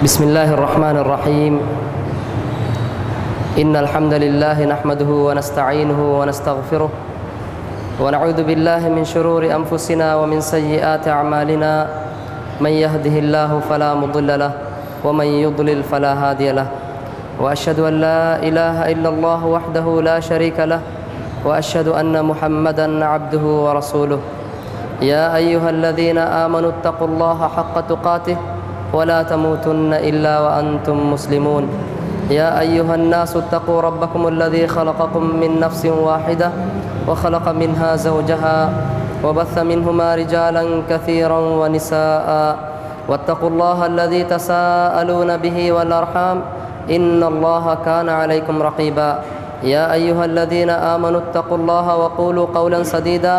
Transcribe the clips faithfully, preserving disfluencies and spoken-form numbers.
بسم الله الرحمن الرحيم. إن الحمد لله نحمده ونستعينه ونستغفره، ونعوذ بالله من شرور أنفسنا ومن سيئات أعمالنا. من يهده الله فلا مضل له، ومن يضلل فلا هادي له. وأشهد أن لا إله إلا الله وحده لا شريك له، وأشهد أن محمدا عبده ورسوله. يا أيها الذين آمنوا اتقوا الله حق تقاته ولا تموتن إلا وأنتم مسلمون. يا أيها الناس اتقوا ربكم الذي خلقكم من نفس واحدة وخلق منها زوجها وبث منهما رجالا كثيرا ونساء واتقوا الله الذي تساءلون به والأرحام إن الله كان عليكم رقيبا. يا أيها الذين آمنوا اتقوا الله وقولوا قولا سديدا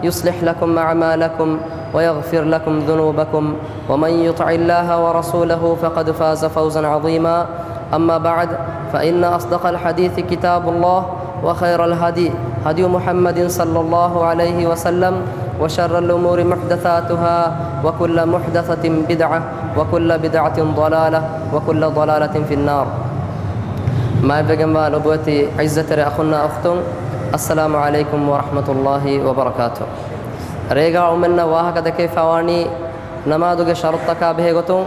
يصلح لكم أعمالكم ويغفر لكم ذنوبكم ومن يطع الله ورسوله فقد فاز فوزا عظيما. أما بعد، فإن أصدق الحديث كتاب الله، وخير الهدي هدي محمد صلى الله عليه وسلم، وشر الأمور محدثاتها، وكل محدثة بدعة، وكل بدعة ضلالة، وكل ضلالة في النار. މާތްވެގެންވާ ލޮބުވެތި ޢިއްޒަތްތެރި އަޚުންނާ އުޚްތުން، އައްސަލާމު ޢަލައިކުމް ވަރަޙްމަތުﷲި ވަބަރަކާތު. ރޭގާ އަޅުމެންނަށް ވާހަކަ ދެކެވިފާވާނީ ނަމާދުގެ ޝަރުޠުތަކާ ބެހޭގޮތުން.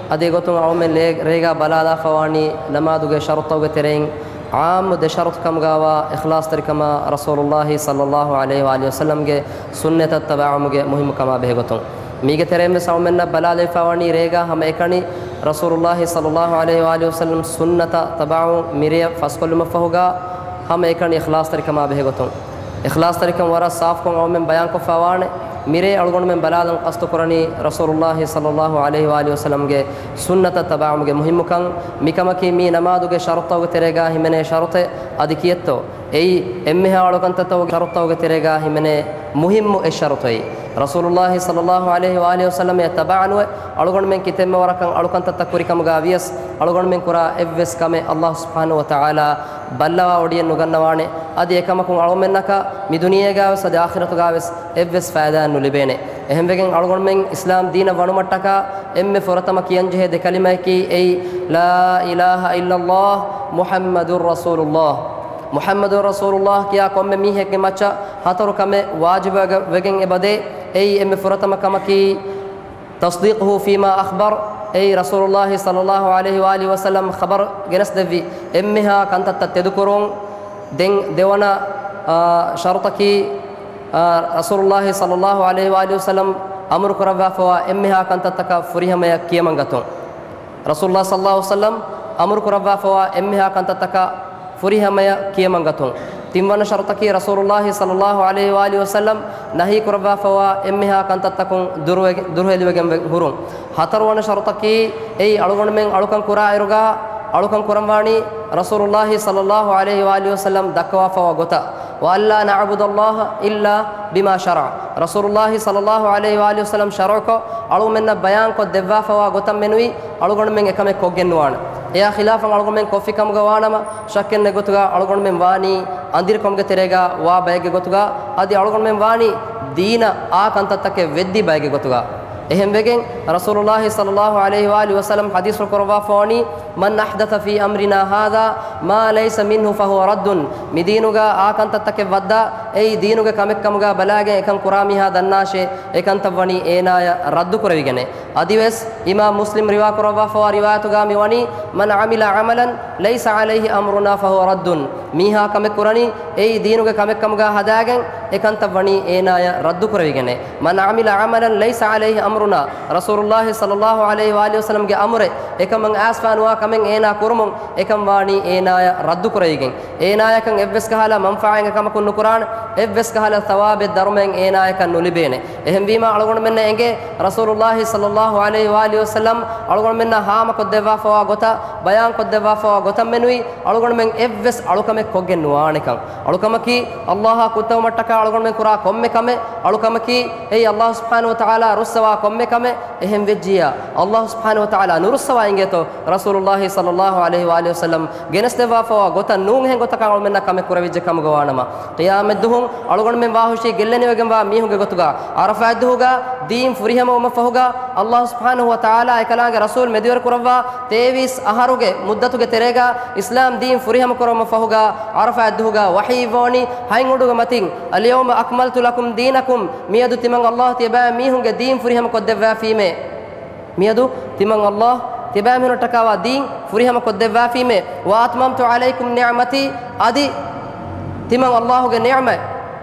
އަދި އެގޮތުން އަޅުމެން ރޭ-، ރޭގާ ބަލާލާފަވާނީ ނަމާދުގެ ޝަރުޠުތަކުގެ ތެރެއިން ޢާއްމު ދެ ޝަރުޠު ކަމުގާވާ އިޚްލާޞްތެރިކަމާ، ރަސޫލުﷲި ޞައްލަﷲު ޢަލައިހި ވައާލިހި ވަސައްލަމްގެ ސުންނަތަށް ތަބަޢުވުމުގެ މުހިއްމުކަމާ ބެހޭގޮތުން. މީގެ ތެރެއިން ވެސް އަޅުމެންނަށް ބަލާލެވިފާވަނީ ރޭގާ ހަމައެކަނި ރަސޫލުﷲި ޞައްލަﷲު ޢަލައިހި ވައާލިހި ވަސައްލަމް ސުންނަތަށް ތަބަޢުވުން މިރޭއަށް ފަސްކޮށްލުމަށްފަހުގާ ހަމައެކަނި އިޚްލާޞްތެރިކަމާ ބެހޭގޮތުން. އިޚްލާޞްތެރިކަން ވަރަށް ސާފުކޮށް އަޅުމެން ބަޔާންކޮށްފާވާނެ. މިރޭ އަޅުގަނޑުމެން ބަލާލަން ޤަޞްދުކުރަނީ ރަސޫލުﷲި ޞައްލަﷲު ޢަލައިހި ވައާލިހި ވަސައްލަމްގެ ސުންނަތަށް ތަބަޢުވުމުގެ މުހިއްމުކަން. މިކަމަކީ މީ ނަމާދުގެ ޝަރުޠުތަކުގެ ތެރޭގާ ހިމެނޭ ޝަރުޠެއް. އަދި ކިއެއްތޯ؟ އެއީ އެންމެހާ އަޅުކަންތައްތަކުގެ ޝަރުޠުތަކުގެ ތެރޭގާ ހިމެނޭ މުހިއްމު އެއް ޝަރުޠެއް. ރަސޫލުﷲި ޞައްލަﷲު ޢަލައިހި ވައާލިހި ވަސައްލަމަށް ތަބަޢަނުވެ އަޅުގަނޑުމެން ކިތަންމެ ވަރަކަށް އަޅުކަންތައްތައް ކުރިކަމުގާ ވިޔަސް، އަޅުގަނޑުމެން ކުރާ އެއްވެސް ކަމެއް ﷲ ސުބްޙާނަހޫ ވަތަޢާލާ ބައްލަވާ އޮޑިއެއް ނުގަންނަވާނެ. އަދި އެކަމަކުން އަޅުގަނޑުމެންނަކަށް މި ދުނިޔޭގާވެސް އަދި އާޚިރަތުގާވެސް އެއްވެސް ފައިދާއެއް ނުލިބޭނެ. އެހެންވެގެން އަޅުގަނޑުމެން އިސްލާމް ދީނަށް ވަނުމަށްޓަކާ އެންމެ ފުރަތަމަ ކިޔަންޖެހޭ ދެ ކަލިމައަކީ އެއީ، لا إله إلا الله محمد رسول الله. މުޙައްމަދު ރަސޫލުﷲ ކިޔާ ކޮންމެ މީހެއްގެ މައްޗަށް ހަތަރު ކަމެއް ވާޖިބުވެގެން އެބަދޭ. އެއީ އެންމެ ފުރަތަމަ ކަމަކީ، تصديقه فيما أخبر، އެއީ ރަސޫލުﷲި ޞައްލަﷲު ޢަލައިހި ވައާލިހި ވަސައްލަމް ޚަބަރު ގެނެސްދެއްވި އެންމެހާ ކަންތައްތައް ތެދުކުރުން. ދެން ދެވަނަ، އާ، ޝަރުޠަކީ، އާ، ރަސޫލުﷲި ޞައްލަﷲު ޢަލައިހި ވައާލިހި ވަސައްލަމް އަމުރު ކުރައްވާފަވާ އެންމެހާ ކަންތައްތަކަށް ފުރިހަމަޔަށް ކިޔަމަންގަތުން. ރަސޫލުﷲ ޞައްލަﷲު ޢަލައިހި ވަސައްލަމް އަމުރު ކުރައްވާފަވާ އެންމެހާ ކަންތައްތަކަށް ފުރިހަމަޔަށް ކިޔަމަންގަތުން. ތިންވަނަ ޝަރުޠަކީ ރަސޫލުﷲި ޞައްލަﷲު ޢަލައިހި ވައާލިހި ވަސައްލަމް ނަހީ ކުރައްވާފަވާ އެންމެހާ ކަންތައްތަކުން ދުރުވެ-، ދުރުހެލިވެގެން ވެ-، ހުރުން. ހަތަރުވަނަ ޝަރުޠަކީ އެއީ އަޅުގަނޑުމެން އަޅުކަން ކުރާއިރުގާ އަޅުކަން ކުރަންވާނީ ރަސޫލުﷲި ޞައްލަﷲު ޢަލައިހި ވައާލިހި ވަސައްލަމް ދައްކަވާފަވާ ގޮތަށް، وألا نعبد الله إلا بما شرع. ރަސޫލުﷲި ޞައްލަﷲު ޢަލައިހި ވައާލިހި ވަސައްލަމް ޝަރުޢުކޮށް އަޅުގަނޑުމެންނަށް ބަޔާންކޮށް ދެއްވާފަވާ ގޮތަށް މެނުވީ އަޅުގަނޑުމެން އެކަމެއް ކޮށްގެން ނުވާނެ. އެއާ ޚިލާފަށް އަޅުގަނޑުމެން ކޮށްފި ކަމުގަ ވާނަމަ، ޝައްކެއް ނެތް ގޮތުގަ އަޅުގަނޑުމެން ވާނީ އަނދިރިކަމުގެ ތެރޭގަ ވާ ބައެއްގެ ގޮތުގަ، އަދި އަޅުގަނޑުމެން ވާނީ ދީނަށް އާ ކަންތައްތަކެއް ވެއްދި ބައެއްގެ ގޮތުގަ. އެހެންވެގެން ރަސޫލުﷲި ޞައްލަﷲު ޢަލައިހި ވައާލިހި ވަސައްލަމް ޙަދީޘްފުޅު ކުރައްވާފަވަނީ، من أحدث في أمرنا هذا ما ليس منه فهو رد. މި ދީނުގަ އާ ކަންތައްތަކެއް ވައްދާ، އެއީ ދީނުގެ ކަމެއްކަމުގަ ބަލާގެން އެކަން ކުރާ މީހާ ދަންނާށޭ، އެކަންތައް ވަނީ އޭނާޔަށް ރައްދު ކުރެވިގެން. އަދިވެސް އިމާމް މުސްލިމް ރިވާކުރައްވާފަވާ ރިވާޔަތުގަ މިވަނީ، من عمل عملا ليس عليه أمرنا فهو رد. މީހާ ކަމެއް ކުރަނީ، އެއީ ދީނުގެ ކަމެއްކަމުގަ ހަދާގެން، އެކަންތައް ވަނީ އޭނާޔަށް ރައްދު ކުރެވިގެން. من عمل عملا ليس عليه أمرنا. ރަސޫލުﷲި ޞައްލަﷲު ޢަލައިހި ވައާލިހި ވަސައްލަމްގެ އަމުރެއް، އެކަމަށް އައިސްފާ ނުވާ ކަމެއް އޭނާ ކުރުމުން، އެކަން ވާނީ އޭނާޔަށް ރައްދު ކުރެވިގެން. އޭނާޔަކަށް އެއްވެސް ކަހަލަ މަންފާއެއް އެކަމަކުން ނުކުރާނެ، އެއްވެސް ކަހަލަ ޘަވާބެއް ދަރުމައެއް އޭނާޔަކަށް ނުލިބޭނެ. އެހެންވީމާ، އަޅުގަނޑުމެންނަށް އެނގޭ، ރަސޫލުﷲި ޞައްލަﷲު ޢަލައިހި ވައާލިހި ވަސައްލަމް އަޅުގަނޑުމެންނަށް ހާމަކޮށްދެއްވާފަވާ ގޮތަށް، ބަޔާންކޮށްދެއްވާފަވާ ގޮތަށް މެނުވީ، އަޅުގަނޑުމެން އެއްވެސް އަޅުކަމެއް ކޮށްގެން ނުވާނެކަން. އަޅުކަމަކީ، ﷲއާ ކުއްތަވުމަށްޓަކާ އަޅުގަނޑުމެން ކުރާ ކޮންމެ ކަމެއް، އަޅުކަމަކީ، އެއީ ﷲ ސުބްޙާނަހޫ ވަތަޢާލާ ރުއްސަވާ ކޮންމެ ކަމެއް. އެހެން ވެއްޖިއްޔާ، ﷲ ސުބްޙާނަހޫ ވަތަޢާލާ ނުރުއްސަވާ އިނގޭތޯ ރަސޫލުﷲ ޞައްލައްލާހު ޢަލައިހި ވައާލިހި ވަސައްލަމް ގެނެސްދެއްވާފައިވާ ގޮތަށް ނޫން އެހެން ގޮތަކަށް އަޅުމެންނަށް ކަމެއް ކުރެވިއްޖެ ކަމުގަ ވާނަމަ، ޤިޔާމަތްދުހުން އަޅުގަނޑުމެން ވާހުށީ ގެއްލެނިވެގެންވާ މީހުންގެ ގޮތުގަ. ޢަރަފާތްދުހުގަ ދީން ފުރިހަމަވުމަށް ފަހުގަ، އައްލާހު ސުބްޙާނަހު ވަތަޢާލާ އެކަލާނގެ ރަސޫލް މެދުވެރިކުރައްވާ ތޭވީސް އަހަރުގެ މުއްދަތުގެ ތެރޭގަ އިސްލާމް ދީން ފުރިހަމަކުރުމަށް ފަހުގަ، ޢަރަފާތްދުހުގަ ވަޙީ އިއްވަވަނީ ހަތް އުޑުގެ މަތިން، "اليوم أكملت لكم دينكم"، މިއަދު ތިމަން އައްލާހު ތިޔަބައިމީހުންގެ ދީން ފުރިހަމަކޮށްދެއްވާފީމޭ. މިއަދު ތިމަން އައްލާހު ތިބާމީހުންނަށްޓަކާވާ ދީން ފުރިހަމަކޮށްދެއްވާފީމޭ. "وأتممت عليكم نعمتي"، އަދި ތިމަން އައްލާހުގެ ނިޢުމަތް،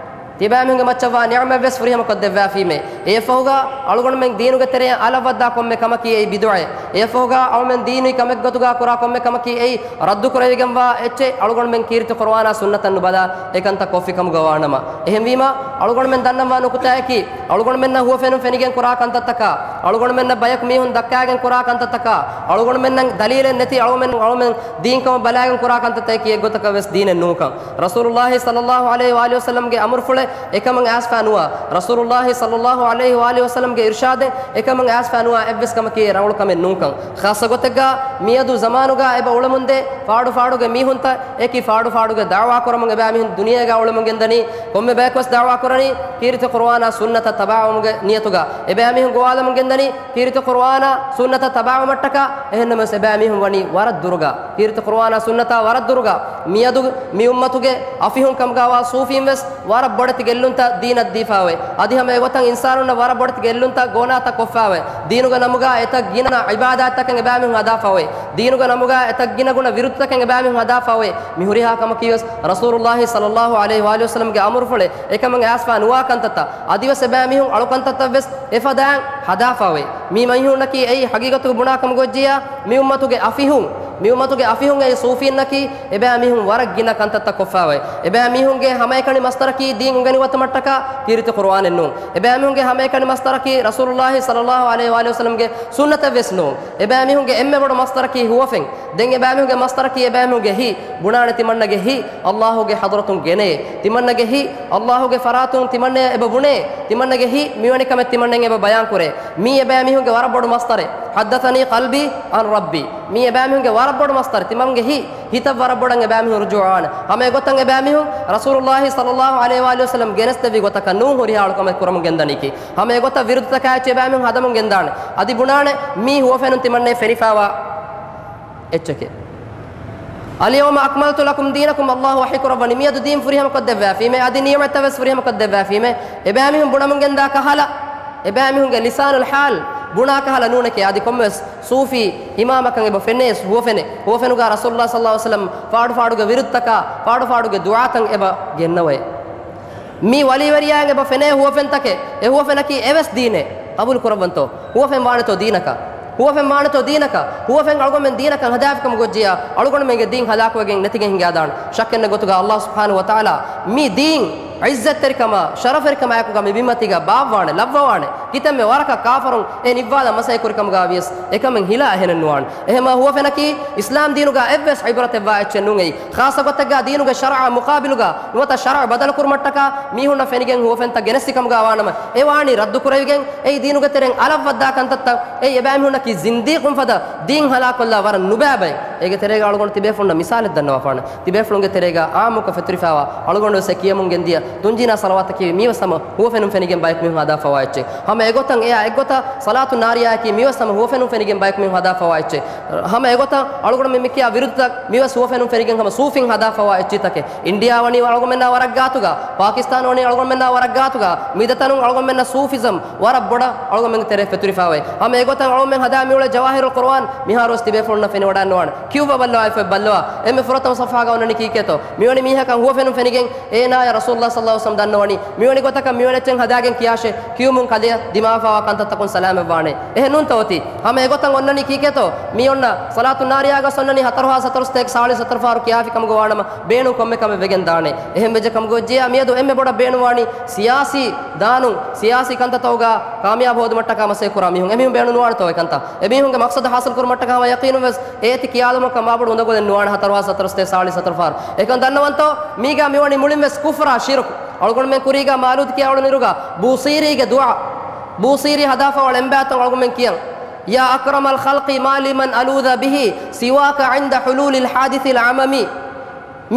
ތިބާމީހުންގެ މައްޗަށްވާ ނިޢުމަތްވެސް ފުރިހަމަކޮށްދެއްވާފީމޭ. އެއަށްފަހުގަ އަޅުގަނޑުމެން ދީނުގެ ތެރެއަށް އަލަށްވައްދާ ކޮންމެ ކަމަކީ އެއީ ބިދުޢައެއް. އެއަށްފަހުގަ އަޅުމެން ދީނީ ކަމެއްގެ ގޮތުގަ ކުރާ ކޮންމެ ކަމަކީ އެއީ ރައްދުކުރެވިގެންވާ އެއްޗެއް. އަޅުގަނޑުމެން ކީރިތި ޤުރުއާނާ ސުންނަތަށް ނުބަލާ އެކަންތައް ކޮށްފި ކަމުގަ ވާނަމަ. އެހެންވީމަ، އަޅުގަނޑުމެން ދަންނަންވާ ނުކުތާއަކީ، އަޅުގަނޑުމެންނަށް ހުވަފެނުން ފެނިގެން ކުރާ ކަންތައްތަކާ، އަޅުގަނޑުމެންނަށް ބަޔަކު މީހުން ދައްކާގެން ކުރާ ކަންތައްތަކާ، އަޅުގަނޑުމެންނަށް ދަލީލެއް ނެތި އަޅުގަނޑުމެން، އަޅުގަނޑުމެން ދީންކަމަށް ބަލާގެން ކުރާ ކަންތައްތަކަކީ އެއްގޮތަކަށް ވެސް ދީނެއް ނޫންކަން. ރަސޫލުއްލާހި ޞައްލައްލާހު ޢަލައިހި ވައާލިހި ވަސައްލަމްގެ އަމުރުފުޅެއް އެކަމަށް އައިސްފާ ނުވާ، ރަސޫލުއްލާހި ޞައްލައްލާހު ޢަލައިހި ވައާލިހި ވަސައްލަމްގެ އިރުޝާދެއް އެކަމަށް އައިސްފާ ނުވާ އެއްވެސް ކަމަކީ ރަނގަޅު ކަމެއް ނޫންކަން. ޚާއްޞަ ގޮތެއްގަ މިއަދު ޒަމާނުގަ އެބަ އުޅެމުންދޭ ފާޑު ފާޑުގެ މީހުންތައް އެކި ފާޑު ފާޑުގެ ދަޢުވާ ކުރަމުން އެބައިމީހުން ދުނިޔޭގަ އުޅެމުން ގެންދަނީ. ކޮންމެ ބަޔަކުވެސް ދަޢުވާ ކުރަނީ ކީރިތި ޤުރުއާނާ ސުންނަތަށް ތަބާވުމުގެ ނިޔަތުގަ. އެބައިމީހުން ގޮވާލަމުން ގެންދަނީ ކީރިތި ޤުރުއާނާ ސުންނަތަށް ތަބާވުމަށްޓަކާ. އެހެންނަމަވެސް އެބައިމީހުން ވަނީ ވަރަށް ދުރުގަ، ކީރިތި ޤުރުއާނާ ސުންނަތާ ވަރަށް ދުރުގަ. މިއަދު މި އުއްމަތުގެ އަފިހުން ކަމުގަވާ ޞޫފީން ވެސް ވަރަށް ބޮޑެތި ގެއްލުންތައް ދީނަށް ދީފާވޭ. އަދި ހަމަ އެގޮތަށް އިންސާނުންނަށް ވަރަށް ބޮޑެތި ގެއްލުންތައް ގޯނާތައް ކޮށްފާވޭ. ދީނުގެ ނަމުގަ އެތައް ގިނަ ޢިބާދާތްތަކެއް އެބައިމީހުން ހަދާފާވޭ. ދީނުގެ ނަމުގަ އެތައް ގިނަ ގުނަ ވިރުދުތަކެއް އެބައިމީހުން ހަދާފާވޭ. މި ހުރިހާ ކަމަކީވެސް ރަސޫލުއްލާހި ޞައްލައްލާހު ޢަލައިހި ވައާލިހި ވަސައްލަމްގެ އަމުރުފުޅެއް އެކަމަށް އައިސްފާ ނުވާ ކަންތައްތައް. އަދިވެސް އެބައިމީހުން އަޅުކަންތައްތައްވެސް އެފަދައިން ހަދާފާވޭ. މި މީހުންނަކީ އެއީ ހަގީގަތުގަ ބުނާ ކަމުގަ އޮތްޖިއްޔާ މި އުއްމަތުގެ އަފިހުން، މި އުއްމަތުގެ އަފިހުން އެއީ ޞޫފީންނަކީ އެބައިމީހުން ވަރަށް ގިނަ ކަންތައްތައް ކޮށްފާވޭ. އެބައިމީހުންގެ ހަމައެކަނި މަސްދަރަކީ ދީން އުނގެނިވަތުމަށްޓަކާ ކީރިތި ޤުރުއާނެއް ނޫން. އެބައިމީހުންގެ ހަމައެކަނި މަސްދަރަކީ ރަސޫލުއްލާހި ޞައްލައްލާހު ޢަލައިހި ވައާލިހި ވަސައްލަމްގެ ސުންނަތެއް ވެސް ނޫން. އެބައިމީހުންގެ އެންމެ ބޮޑު މަސްދަރަކީ ހުވަފެން. ދެން އެބައިމީހުންގެ މަސްދަރަކީ އެބައިމީހުންގެ ހިތް. ބުނާނެ ތިމަންނަގެ ހިތް އައްލާހުގެ ޙަޟްރަތުން ގެނޭ. ތިމަންނަގެ ހިތް އައްލާހުގެ ފަރާތުން ތިމަންނަޔަށް އެބަ ބުނޭ. ތިމަންނަގެ ހިތް މިވެނި ކަމެއް ތިމަންނައަށް އެބަ ބަޔާން ކުރޭ. މީ އެބައިމީހުންގެ ވަރަށް ބޮޑު މަސްދަރެއް. حدثني قلبي عن ربي. މީ އެބައިމީހުންގެ ވަރަށް ބޮޑު މަސްދަރެއް. ތިމަންގެ ހިތް، ހިތަށް ވަރަށް ބޮޑަށް އެބައިމީހުން ރުޖޫޢަވާނެ. ހަމަ އެގޮތަށް އެބައިމީހުން ރަސޫލުއްލާހި ޞައްލައްލާހު ޢަލައިހި ވައާލިހި ވަސައްލަމް ގެނެސްދެއްވި ގޮތަކަށް ނޫން ހުރިހާ އަޅުކަމެއް ކުރަމުން ގެންދަނީކީ. ހަމަ އެގޮތަށް ވިރުދުތަކާ އެއްޗެއް އެބައިމީހުން ހަދަމުން ގެންދާނެ. އަދި ބުނާނެ މީ ހުވަފެނުން ތިމަންނައަށް ފެނިފާވާ އެއްޗެކޭ. اليوم أكملت لكم دينكم، އައްލާހު ވަޙީކުރައްވަނީ މިއަދު ދީން ފުރިހަމަކޮށްދެއްވާފީމޭ، އަދި ނިޢުމަތްތައް ވެސް ފުރިހަމަކޮށްދެއްވާފީމޭ. އެބައިމީހުން ބުނަމުން ގެންދާ ކަހަލަ، އެބައިމީހުންގެ ލިސާނުލް ޙާލް ބުނާ ކަހަލަ ނޫނެކޭ. އަދި ކޮންމެވެސް ޞޫފީ އިމާމަކަށް އެބަ ފެނޭ ހުވަފެނެއް. ހުވަފެނުގަ ރަސޫލުއްލާހި ޞައްލައްލާހު ޢަލައިހި ވަސައްލަމް ފާޑު ފާޑުގެ ވިރުދުތަކާ، ފާޑު ފާޑުގެ ދުޢާތައް އެބަ ގެންނަވައޭ. މި ވަލީވެރިޔާއަށް އެބަ ފެނޭ ހުވަފެންތަކެއް، އެ ހުވަފެނަކީ އެވެސް ދީނެއް. ޤަބޫލު ކުރައްވަންތޯ؟ ހުވަފެން ވާނެތޯ ދީނަކަށް؟ ހުވަފެން ވާނެތޯ ދީނަކަށް؟ ހުވަފެން އަޅުގަނޑުމެން ދީނަކަށް ހަދާފިކަމުގަ އޮތްޖިއްޔާ، އަޅުގަނޑުމެންގެ ދީން ހަލާކުވެގެން ނެތިގެން ހިނގާދާނެ. ޝައްކެއް ނެތް ގޮތުގަ އައްލާހު ސުބްޙާނަހު ވަތަޢާލާ މި ދީން ޢިއްޒަތްތެރިކަމާ، ޝަރަފްތެރިކަމާއެކުގަ މި ބިންމަތީގަ ބާއްވާނެ، ލައްވަވާނެ. ކިތަންމެ ވަރަކަށް ކާފަރުން އެ ނިއްވާލަން މަސައްކަތް ކުރިކަމުގަ ވިޔަސް އެކަމެއް ހިލާ އެހެނެއް ނުވާނެ. އެހެންމަ ހުވަފެނަކީ އިސްލާމް ދީނުގަ އެއްވެސް ޢިބްރަތެއްވާ އެއްޗެއް ނޫން އެއީ. ޚާއްޞަ ގޮތެއްގަ ދީނުގެ ޝަރްޢާ މުޤާބިލުގަ ނުވަތަ ޝަރްޢު ބަދަލުކުރުމަށްޓަކާ މީހުންނަށް ފެނިގެން ހުވަފެންތައް ގެނެސްދި ކަމުގަ ވާނަމަ، އެ ވާނީ ރައްދުކުރެވިގެން، އެއީ ދީނުގެ ތެރެއިން އަލަށްވައްދާ ކަންތައްތައް. އެއީ އެބައިމީހުންނަކީ ޒިންދީޤުން ފަދަ ދީން ހަލާކޮށްލާ ވަރަށް ނުބައި ބައެއް. އޭގެ ތެރޭގަ އަޅުގަނޑު ތިބޭފުޅުންނަށް މިސާލެއް ދަންނަވާފާނެ. ތިބޭފުޅުންގެ ތެރޭގަ ޢާއްމުކޮށް ފެތުރިފާވާ އަޅުގަނޑުވެސް އެ ކިޔަމުން ގެންދިޔަ ތުންޖިނާ ޞަލަވާތަކީ މީވެސް ހަމަ ހުވަފެނުން ފެނިގެން ބަޔަކު މީހުން ހަދާފަވާ އެއްޗެއް. ހަމަ އެގޮތަށް އެއާ އެއްގޮތަށް ޞަލާތު ނާރިޔާއަކީ މީވެސް ހަމަ ހުވަފެނުން ފެނިގެން ބަޔަކު މީހުން ހަދާފަވާ އެއްޗެއް. ހަމަ އެގޮތަށް އަޅުގަނޑު މި ކިޔާ ވިރުދުތައް މީވެސް ހުވަފެނުން ފެނިގެން ހަމަ ޞޫފީން ހަދާފަވާ އެއްޗިތަކެއް. އިންޑިޔާ ވަނީ އަޅުގަނޑުމެންނާ ވަރަށް ގާތުގަ، ޕާކިސްތާން ވަނީ އަޅުގަނޑުމެންނާ ވަރަށް ގާތުގަ، މި ދެތަނުން އަޅުގަނޑުމެންނަށް ޞޫފިޒަމް ވަރަށް ބޮޑަށް އަޅުގަނޑުމެންގެ ތެރޭ ފެތުރިފާވޭ. ހަމަ އެގޮތަށް އަޅުގަނޑުމެން ހަދާ މިއުޅޭ ޖަވާހިރުލް ޤުރުއާން މިހާރުވެސް ތިބޭފުޅުންނަށް ފެނިވަޑައިނުވާނެ. ކިޔުއްވަ ބައްލަވާ އެފަ ބައްލަވާ. އެންމެ ފުރަތަމަ ޞަފްޙާގަ އޮންނަނީ ކީކޭތޯ؟ މިވަނީ މީހަކަށް ހުވަފެނުން ފެނިގެން އޭނާޔަށް ރަސޫލުﷲ ޞައްލަﷲ ޢަލައިހި ވަސައްލަމް ދަންނަވަނީ، މިވެނި ގޮތަކަށް މިވެނި އެއްޗެއް ހަދާގެން ކިޔާށޭ، ކިޔުމުން ކަލެޔަށް ދިމާވެފައިވާ ކަންތައްތަކުން ސަލާމަތްވާނެ. އެހެން ނޫންތޯ އޮތީ؟ ހަމަ އެގޮތަށް އޮންނަނީ ކީކޭތޯ؟ މި އޮންނަ ޞަލާތު ނާރިޔާގަ އޮންނަނީ ހަތަރު ހާސް ހަތަރު ސަތޭކަ ސާޅީސް ހަތަރު ފަހަރު ކިޔާފި ކަމުގަ ވާނަމަ، ބޭނުން ކޮންމެ ކަމެއް ވެގެން ދާނެ. އެހެން ވެއްޖެ ކަމުގަ އޮތްޖިއްޔާ މިއަދު އެންމެ ބޮޑަށް ބޭނުންވާނީ ސިޔާސީ ދާނުން، ސިޔާސީ ކަންތައްތަކުގަ ކާމިޔާބު ހޯދުމަށްޓަކާ މަސައްކަތް ކުރާ މީހުން. އެމީހުން ބޭނުން ނުވާނެތޯ އެކަންތައް؟ އެމީހުންގެ މަޤްޞަދު ޙާޞިލް ކުރުމަށްޓަކާ ހަމަ ޔަޤީނުން ވެސް އޭތި ކިޔާލުމަކަށް މާބޮޑު އުނދަގުލެއް ނުވާނެ ހަތަރު ހާސް ހަތަރު ސަތޭކަ ސާޅީސް ހަތަރު ފަހަރު. އެކަން ދަންނަވަންތޯ؟ މީގަ މިވަނީ މުޅިން ވެސް ކުފްރާ ޝިރުކު. އަޅުގަނޑުމެން ކުރީގަ މާލޫދު ކިޔާ އުޅުނުއިރުގަ ބޫޞީރީގެ ދުޢާ، ބޫޞީރީ ހަދާފައިވާ އެނބާތަން އަޅުގަނޑުމެން ކިޔަން. يا أكرم الخلق ما لي من ألوذ به سواك عند حلول الحادث العمم.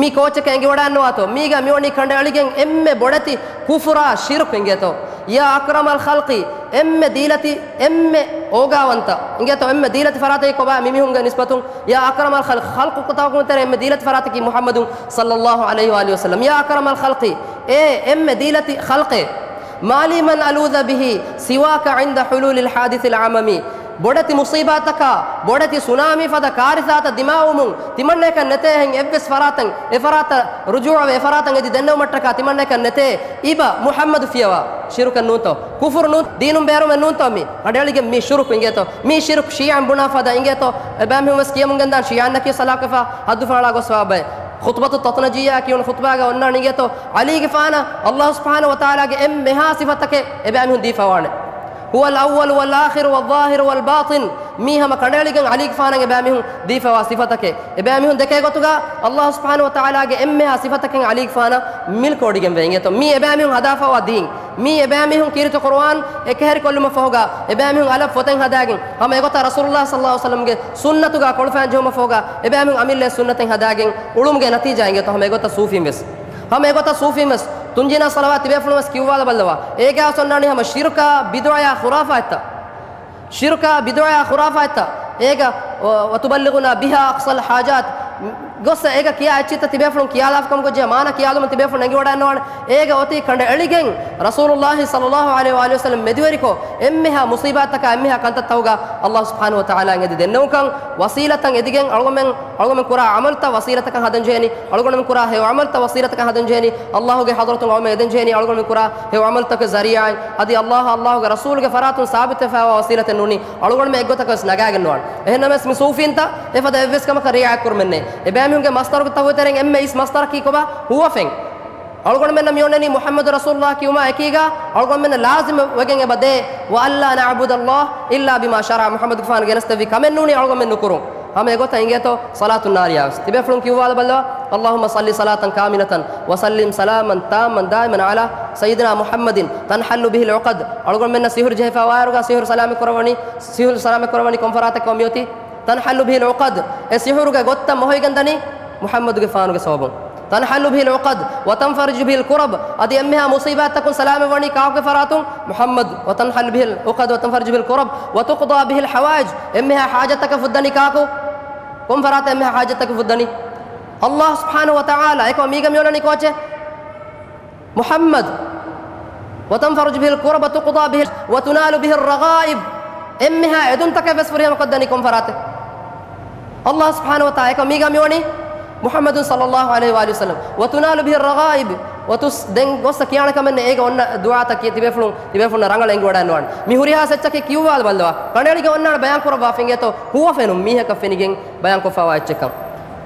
މި ކޯޗަކަށް އެނގިވަޑައިންނަވާތޯ؟ މީގަ މިވަނީ ކަނޑައެޅިގެން އެންމެ ބޮޑެތި ކުފުރާ ޝިރުކު އިނގޭތޯ. يا أكرم الخلق، އެންމެ ދީލަތި، އެންމެ އޯގާވަންތަ އިނގޭތޯ، އެންމެ ދީލަތި ފަރާތަކީ ކޮބާ މި މީހުންގެ ނިސްބަތުން؟ يا أكرم الخلق، ޚަލްޤު ކުތާކުން ތެރޭ އެންމެ ދީލަތި ފަރާތަކީ މުޙައްމަދު صلى الله عليه وآله وسلم. يا أكرم الخلق، އޭ އެންމެ ދީލަތި ޚަލްޤޭ، ما لي من ألوذ به سواك عند حلول الحادث العمم. ބޮޑެތި މުޞީބާތަކާ، ބޮޑެތި ސުނާމީ ފަދަ ކާރިސާތައް ދިމާވުމުން ތިމަންނަޔަކަށް ނެތޭ އެހެން އެއްވެސް ފަރާތަށް، އެ ފަރާތަށް ރުޖޫޢަވެ، އެ ފަރާތަށް އެދި ދެންނެވުމަށްޓަކާ ތިމަންނަޔަކަށް ނެތޭ އިބަ މުޙައްމަދު ފިޔަވާ. ޝިރުކެއް ނޫންތޯ؟ ކުފުރު ނޫން؟ ދީނުން ބޭރުމެއް ނޫންތޯ މީ؟ ކަނޑައެޅިގެން މީ ޝިރުކު އިނގޭތޯ؟ މީ ޝިރުކު ޝީޢަން ބުނާ ފަދަ އިނގޭތޯ؟ އެބައިމީހުން ވެސް ކިޔަމުން ގެންދާން ޝީޢަންނަކީ ސަލާކޮށްފަ ހައްދު ފަޅާ ގޮސްފަ ބައެއް. ޚުޠުބަތު ތަތުނަޖިއްޔާ ކިޔުނު ޚުޠުބާގަ އޮންނާނެ އިނގޭތޯ؟ ޢަލީގެފާނަށް ﷲ ސުބްޙާނަހޫ ވަތަޢާލާގެ އެންމެހާ ސިފަތަކެއް އެބައިމީހުން ދީފަވާނެ. هو الأول والآخر والظاهر والباطن. މީ ހަމަ ކަނޑައެޅިގެން ޢަލީގެފާނަށް އެބައިމީހުން ދީފަވާ ސިފަތަކެއް. އެބައިމީހުން ދެކޭ ގޮތުގަ ﷲ ސުބްޙާނަހޫ ވަތަޢާލާގެ އެންމެހާ ސިފަތަކެއް ޢަލީގެފާނަށް މިލްކުވޮޑިގެންވޭ އިނގޭތޯ. މީ އެބައިމީހުން ހަދާފަވާ ދީން. މީ އެބައިމީހުން ކީރިތި ޤުރުއާން އެކަހެރިކޮށްލުމަށް ފަހުގަ، އެބައިމީހުން އަލަށް ފޮތެއް ހަދާގެން، ހަމަ އެގޮތަށް ރަސޫލުﷲ ޞައްލަﷲ ޢަލައިހި ވަސައްލަމްގެ ސުންނަތުގަ ކޮޅުފައިން ޖެހުމަށް ފަހުގަ، އެބައިމީހުން އަމިއްލައިގެ ސުންނަތެއް ހަދާގެން އުޅުމުގެ ނަތީޖާ އިނގޭތޯ ހަމަ އެގޮތަށް ސޫފީން ވެސް. ހަމަ އެގޮތަށް ސޫފީން ވެސް. ތުންޖިނާ ޞަލަވާތް ތިބޭފުޅުން ވެސް ކިޔުއްވާލަބައްލަވާ. އޭގައި ވެސް އޮންނާނީ ހަމަ ޝިރުކާ، ބިދުޢަޔާ، ޚުރާފާތްތައް. ޝިރުކާ، ބިދުޢަޔާ، ޚުރާފާތްތައް. އޭގަ، ވ-، وتبلغنا بها أقصى الحاجات. ގޮސް އޭގަ ކިޔާ އެއްޗިތައް ތިބޭފުޅުން ކިޔާލާފަ ކަމުގަ ޖެހޭ މާނަ ކިޔާލުމަށް ތިބޭފުޅުން އެނގިވަޑައިންނަވާނެ. އޭގަ އޮތީ ކަނޑައެޅިގެން ރަސޫލުﷲ ޞައްލަﷲ ޢަލައިހި ވައަލިހި ވަސައްލަމް މެދުވެރިކޮށް، އެންމެހާ މުޞީބާތަކާ، އެންމެހާ ކަންތައްތަކުގަ ﷲ ސުބްޙާނަހޫ ވަތަޢާލާ އެދި ދެންނެވުންކަން، ވަސީލަތައް އެދިގެން އަޅުގަނޑުމެން، އަޅުގަނޑުމެން ކުރާ ޢަމަލުތައް ވަސީލަތަކަށް ހަދަން ޖެހޭނީ، އަޅުގަނޑުމެން ކުރާ ހެޔޮ ޢަމަލުތައް ވަސީލަތަކަށް ހަދަން ޖެހޭނީ، ﷲގެ ޙަޟްރަތުން އަޅުގަނޑުމެން އެދެން ޖެހޭނީ، އަޅުގަނޑުމެން ކުރާ ހެޔޮ ޢަމަލުތަކުގެ ޒަރީޢާއިން. އަދި ﷲ، ﷲގެ ރަސޫލުގެ ފަރާތުން ސާބިތުވެފައިވާ ވަސީލަތެއް ނޫނީ، އަޅުގަނޑުމެން އެއްގޮތަކަށް ވެސް ނަގާގެން ނުވާނެ. އެހެންނަމަވެސް މި ސޫފީންތައް އެފަދަ އެއްވެސް ކަމަކަށް ރިޢާޔަތް ކުރުމެއް ނެތް. އެބައިމީހުންގެ މަޞްދަރުގެ ތަފާތު ތެރެއިން އެންމެ އިސް މަޞްދަރަކީ ކޮބާ؟ ހުވަފެން. އަޅުގަނޑުމެންނަށް މިއޮންނަނީ މުޙައްމަދު ރަސޫލުﷲ ކިޔުމާ އެކީގަ އަޅުގަނޑުމެންނަށް ލާޒިމް ވެގެން އެބަ ދޭ، وألا نعبد الله إلا بما شرع، މުޙައްމަދުގެފާނު ގެނެސްދެއްވި ކަމެއް ނޫނީ އަޅުގަނޑުމެން ނުކުރުން. ހަމަ އެގޮތަށް އިނގޭތޯ ޞަލާތު ނާރިޔާ ވެސް. ތިބޭފުޅުން ކިޔުއްވާލަބައްލަވާ، اللهم صل صلاة كاملة وسلم سلاما تاما دائما على سيدنا محمد تنحل به العقد. އަޅުގަނޑުމެންނަށް ސިހުރު ޖެހިފައިވާއިރުގަ ސިހުރު ސަލާމަތް ކުރައްވަނީ، ސިހުރު ސަލާމަތް ކުރައްވަނީ ކޮން ފަރާތެއްކަމަށް މިއޮތީ؟ تنحل به العقد، އެ ސިހުރުގެ ގޮތްތައް މޮހޮވިގެން ދަނީ މުޙައްމަދުގެފާނުގެ ސަބަބުން. تنحل به العقد وتنفرج به الكرب، އަދި އެންމެހާ މުޞީބާތްތަކުން ސަލާމަތްވަނީ ކާކުގެ ފަރާތުން؟ މުޙައްމަދު. وتنحل به العقد وتنفرج به الكرب وتقضى به الحوائج، އެންމެހާ ޙާޖަތްތަކެއް ފުއްދަނީ ކާކު؟ ކޮން ފަރާތެއް އެންމެހާ ޙާޖަތްތަކެއް ފުއްދަނީ؟ ﷲ ސުބްޙާނަހޫ ވަތަޢާލާ. އެކަމަކު މީގަ މިއޮންނަނީ ކޯޗެއް؟ މުޙައްމަދު. وتنفرج به الكرب وتقضى به وتنال به الرغائب. އެންމެހާ އެދުންތަކެއް ވެސް ފުރިހަމަ ކޮށްދަނީ ކޮން ފަރާތެއް؟ ﷲ ސުބްޙާނަހޫ ވަތަޢާލާ. އެކަމަކު މީގަ މިވަނީ މުޙައްމަދު ޞައްލަﷲ ޢަލައިހި ވައަލިހި ވަސައްލަމް. وتنال به الرغائب. ވަތުސް ދެން ގޮސް ކިޔާނެ ކަމެއް ނެތް. އޭގަ އޮންނަ ދުޢާތަކީ ތިބޭފުޅުން، ތިބޭފުޅުންނަށް ރަނގަޅަށް އެނގިވަޑައިންނަވާނެ. މި ހުރިހާ އެއްޗަކީ ކިޔުއްވާލަބައްލަވާ. ކަނޑައެޅިގެން އޮންނާނެ ބަޔާން ކުރައްވާފަ އިނގޭތޯ ހުވަފެނުން މީހަކަށް ފެނިގެން ބަޔާންކޮށްފައިވާ އެއްޗެއްކަން.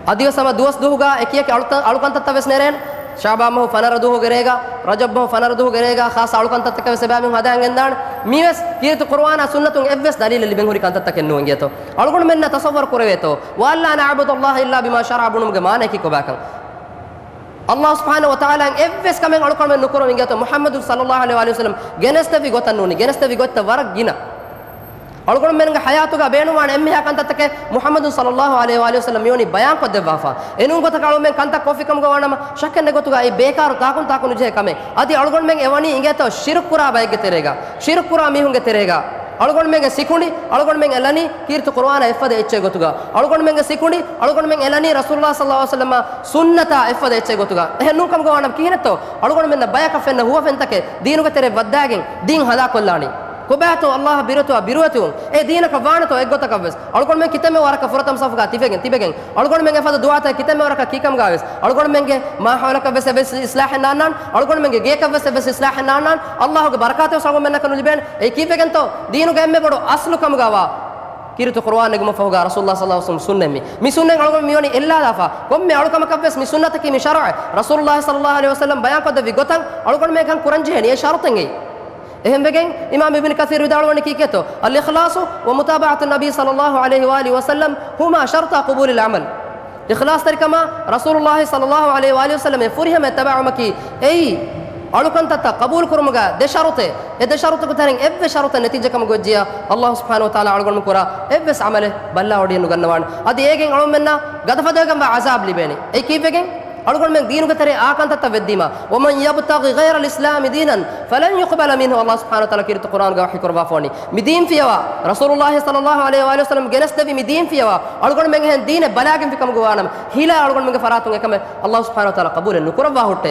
އަދިވެސް ހަމަ ދުވަސް ދުވަހުގަ އެކިއެކި އަޅުތަ-، އަޅުކަންތައްތައް ވެސް ނެރޭނެ. ޝަޢުބާން މަހު ފަނަރަ ދުވަހުގެ ރޭގަ، ރަޖަބް މަހު ފަނަރަ ދުވަހުގެ ރޭގަ ޚާއްޞަ އަޅުކަންތައްތަކެއް ވެސް އެބައިމީހުން ހަދާން ގެންދާނެ. މިވެސް ކީރިތި ޤުރުއާނާ ސުންނަތުން އެއްވެސް ދަލީލެއް ލިބެން ހުރި ކަންތައްތަކެއް ނޫން އިނގޭތޯ. އަޅުގަނޑުމެންނަށް ތަޞައްވަރު ކުރެވޭތޯ، وألا نعبد الله إلا بما شرع ބުނުމުގެ މާނަޔަކީ ކޮބާކަން؟ ﷲ ސުބްޙާނަހޫ ވަތަޢާލާއަށް އެއްވެސް ކަމެއް އަޅުކަމެއް ނުކުރުން އިނގޭތޯ، މުޙައްމަދު ޞައްލަﷲ ޢަލައިހި ވައަލިހި ވަސައްލަމް ގެނެސްދެއްވި ގޮތަށް ނޫނީ، ގެނެސްދެއްވި ގޮތްތައް ވަރަށް ގިނަ. އަޅުގަނޑުމެންގެ ޙަޔާތުގަ ބޭނުންވާނެ އެންމެހާ ކަންތައްތަކެއް މުޙައްމަދު ޞައްލަﷲ ޢަލައިހި ވައަލިހި ވަސައްލަމް މިވަނީ ބަޔާންކޮށްދެއްވާފަ. އެނޫން ގޮތަކަށް އަޅުމެން ކަންތައް ކޮށްފި ކަމުގަ ވާނަމަ، ޝައްކެއް ނެތް ގޮތުގަ އެއީ ބޭކާރު ތާކުން ތާކު ނުޖެހޭ ކަމެއް. އަދި އަޅުގަނޑުމެން އެވަނީ އިނގޭތޯ ޝިރުކު ކުރާ ބައެއްގެ ތެރޭގަ، ޝިރުކު ކުރާ މީހުންގެ ތެރޭގަ. އަޅުގަނޑުމެންގެ ސިކުނޑި، އަޅުގަނޑުމެން އެލަނީ ކީރިތި ޤުރުއާނާ އެއްފަދަ އެއްޗެއް ގޮތުގަ. އަޅުގަނޑުމެންގެ ސިކުނޑި، އަޅުގަނޑުމެން އެލަނީ ރަސޫލުﷲ ޞައްލަﷲ ޢަލައިހި ވަސައްލަމާ ސުންނަތާ އެއްފަދަ އެއްޗެއް ގޮތުގަ. އެހެން ނޫން ކަމުގަ ވާނަމަ ކިހިނެއްތޯ؟ އަޅުގަނޑުމެންނަށް ބަޔަކަށް ފެންނަ ހުވަފެންތަކެއް ދީނުގެ ތެރެއަށް ވައްދާގެން ދީން ހަލާކޮށްލާނީ. ކޮބާތޯ ﷲ އަށް ބިރުވެތިވާ ބިރުވެތިވުން؟ އެ ދީނަކަށް ވާނެތޯ އެއްގޮތަކަށް ވެސް؟ އަޅުގަނޑުމެން ކިތަންމެ ވަރަކަށް ފުރަތަމަ ސަފުގަ ތިބެގެން، ތިބެގެން. އަޅުގަނޑުމެން އެފަދަ ދުޢާތައް ކިތަންމެ ވަރަކަށް ކީ ކަމުގަ ވެސް. އަޅުގަނޑުމެންގެ މާހައުލަކަށް ވެސް އެއްވެސް އިޞްލާޙެއް ނާންނާން، އަޅުގަނޑުމެންގެ ގެޔަކަށް ވެސް އެއްވެސް އިޞްލާޙެއް ނާންނާން، ﷲގެ ބަރަކާތެއް ވެސް އަޅުގަނޑުމެންނަކަށް ނުލިބޭނެ. އެއީ ކީއްވެގެންތޯ؟ ދީނުގެ އެންމެ ބޮޑު އަޞްލު ކަމުގަ ވާ ކީރިތި ޤުރުއާން ނެގުމަށް ފަހުގަ ރަސޫލުﷲ ޞައްލަﷲ ޢަލައިހި ވަސައްލަމް ސުންނަތް މި. މި ސުންނަތް އަޅުގަނޑު މިވަނީ އެއްލާލާފަ. ކޮންމެ އަޅުކަމަކަށް ވެސް މި ސުންނަތަކީ މި ޝަރުޢެއް. ރަސޫލުﷲ ޞައްލަﷲ ޢަލައިހި ވަސައްލަމް ބަޔާންކޮށްދެއްވި ގޮތަށް އަޅުގަނޑުމެން ކަން ކުރަން ޖެހޭނީ އެ ޝަރުޠެއްގައި. އެހެންވެގެން އިމާމް އިބްނު ކަޘީރު ވިދާޅުވަނީ ކީކޭތޯ؟ الإخلاص ومتابعة النبي صلى الله عليه وآله وسلم هما شرطا قبول العمل. އިޚްލާޞްތެރިކަމާ ރަސޫލުﷲ ޞައްލަﷲ ޢަލައިހި ވައަލިހި ވަސައްލަމް އެ ފުރިހަމަ އެއް ތަބަޢުވުމަކީ އެއީ އަޅުކަންތައްތައް ޤަބޫލުކުރުމުގަ ދެ ޝަރުޠެއް، އެ ދެ ޝަރުޠުގެ ތެރެއިން އެއްވެސް ޝަރުޠެއް ނެތިއްޖެކަމުގެ ވެއްޖިއްޔާ، ﷲ ސުބްޙާނަހޫ ވަތަޢާލާ އަޅުގަނޑުމެން ކުރާ އެއްވެސް ޢަމަލެއް ބައްލަވަޑިއެއް ނުގަންނަވާނެ. އަދި އޭގެން އަޅުމެންނަށް ގަދަފަދައިގެންވާ ޢަޒާބު ލިބޭނެ. އެއީ ކީއްވެގެން؟ އަޅުގަނޑުމެން ދީނުގެ ތެރޭ އާކަންތައްތައް ވެއްދީމާ، "ومن يبتغ غير الإسلام دينا فلن يقبل منه" ﷲ ސުބްޙާނަހޫ ވަތަޢާލާ ކީރިތި ޤުރްއާނުގަ ވަޙީ ކުރައްވާފަވަނީ. މި ދީން ފިޔަވާ، ރަސޫލުﷲ ޞައްލަﷲ ޢަލައިހި ވައަލިހި ވަސައްލަމް ގެނެސްދެއްވި މި ދީން ފިޔަވާ، އަޅުގަނޑުމެން އެހެން ދީނެއް ބަލާގެންފިކަމުގަ ވާނަމަ، ހީލާ އަޅުގަނޑުމެންގެ ފަރާތުން އެކަމެއް ﷲ ސުބްޙާނަހޫ ވަތަޢާލާ ޤަބޫލެއް ނުކުރައްވާ ހުއްޓޭ.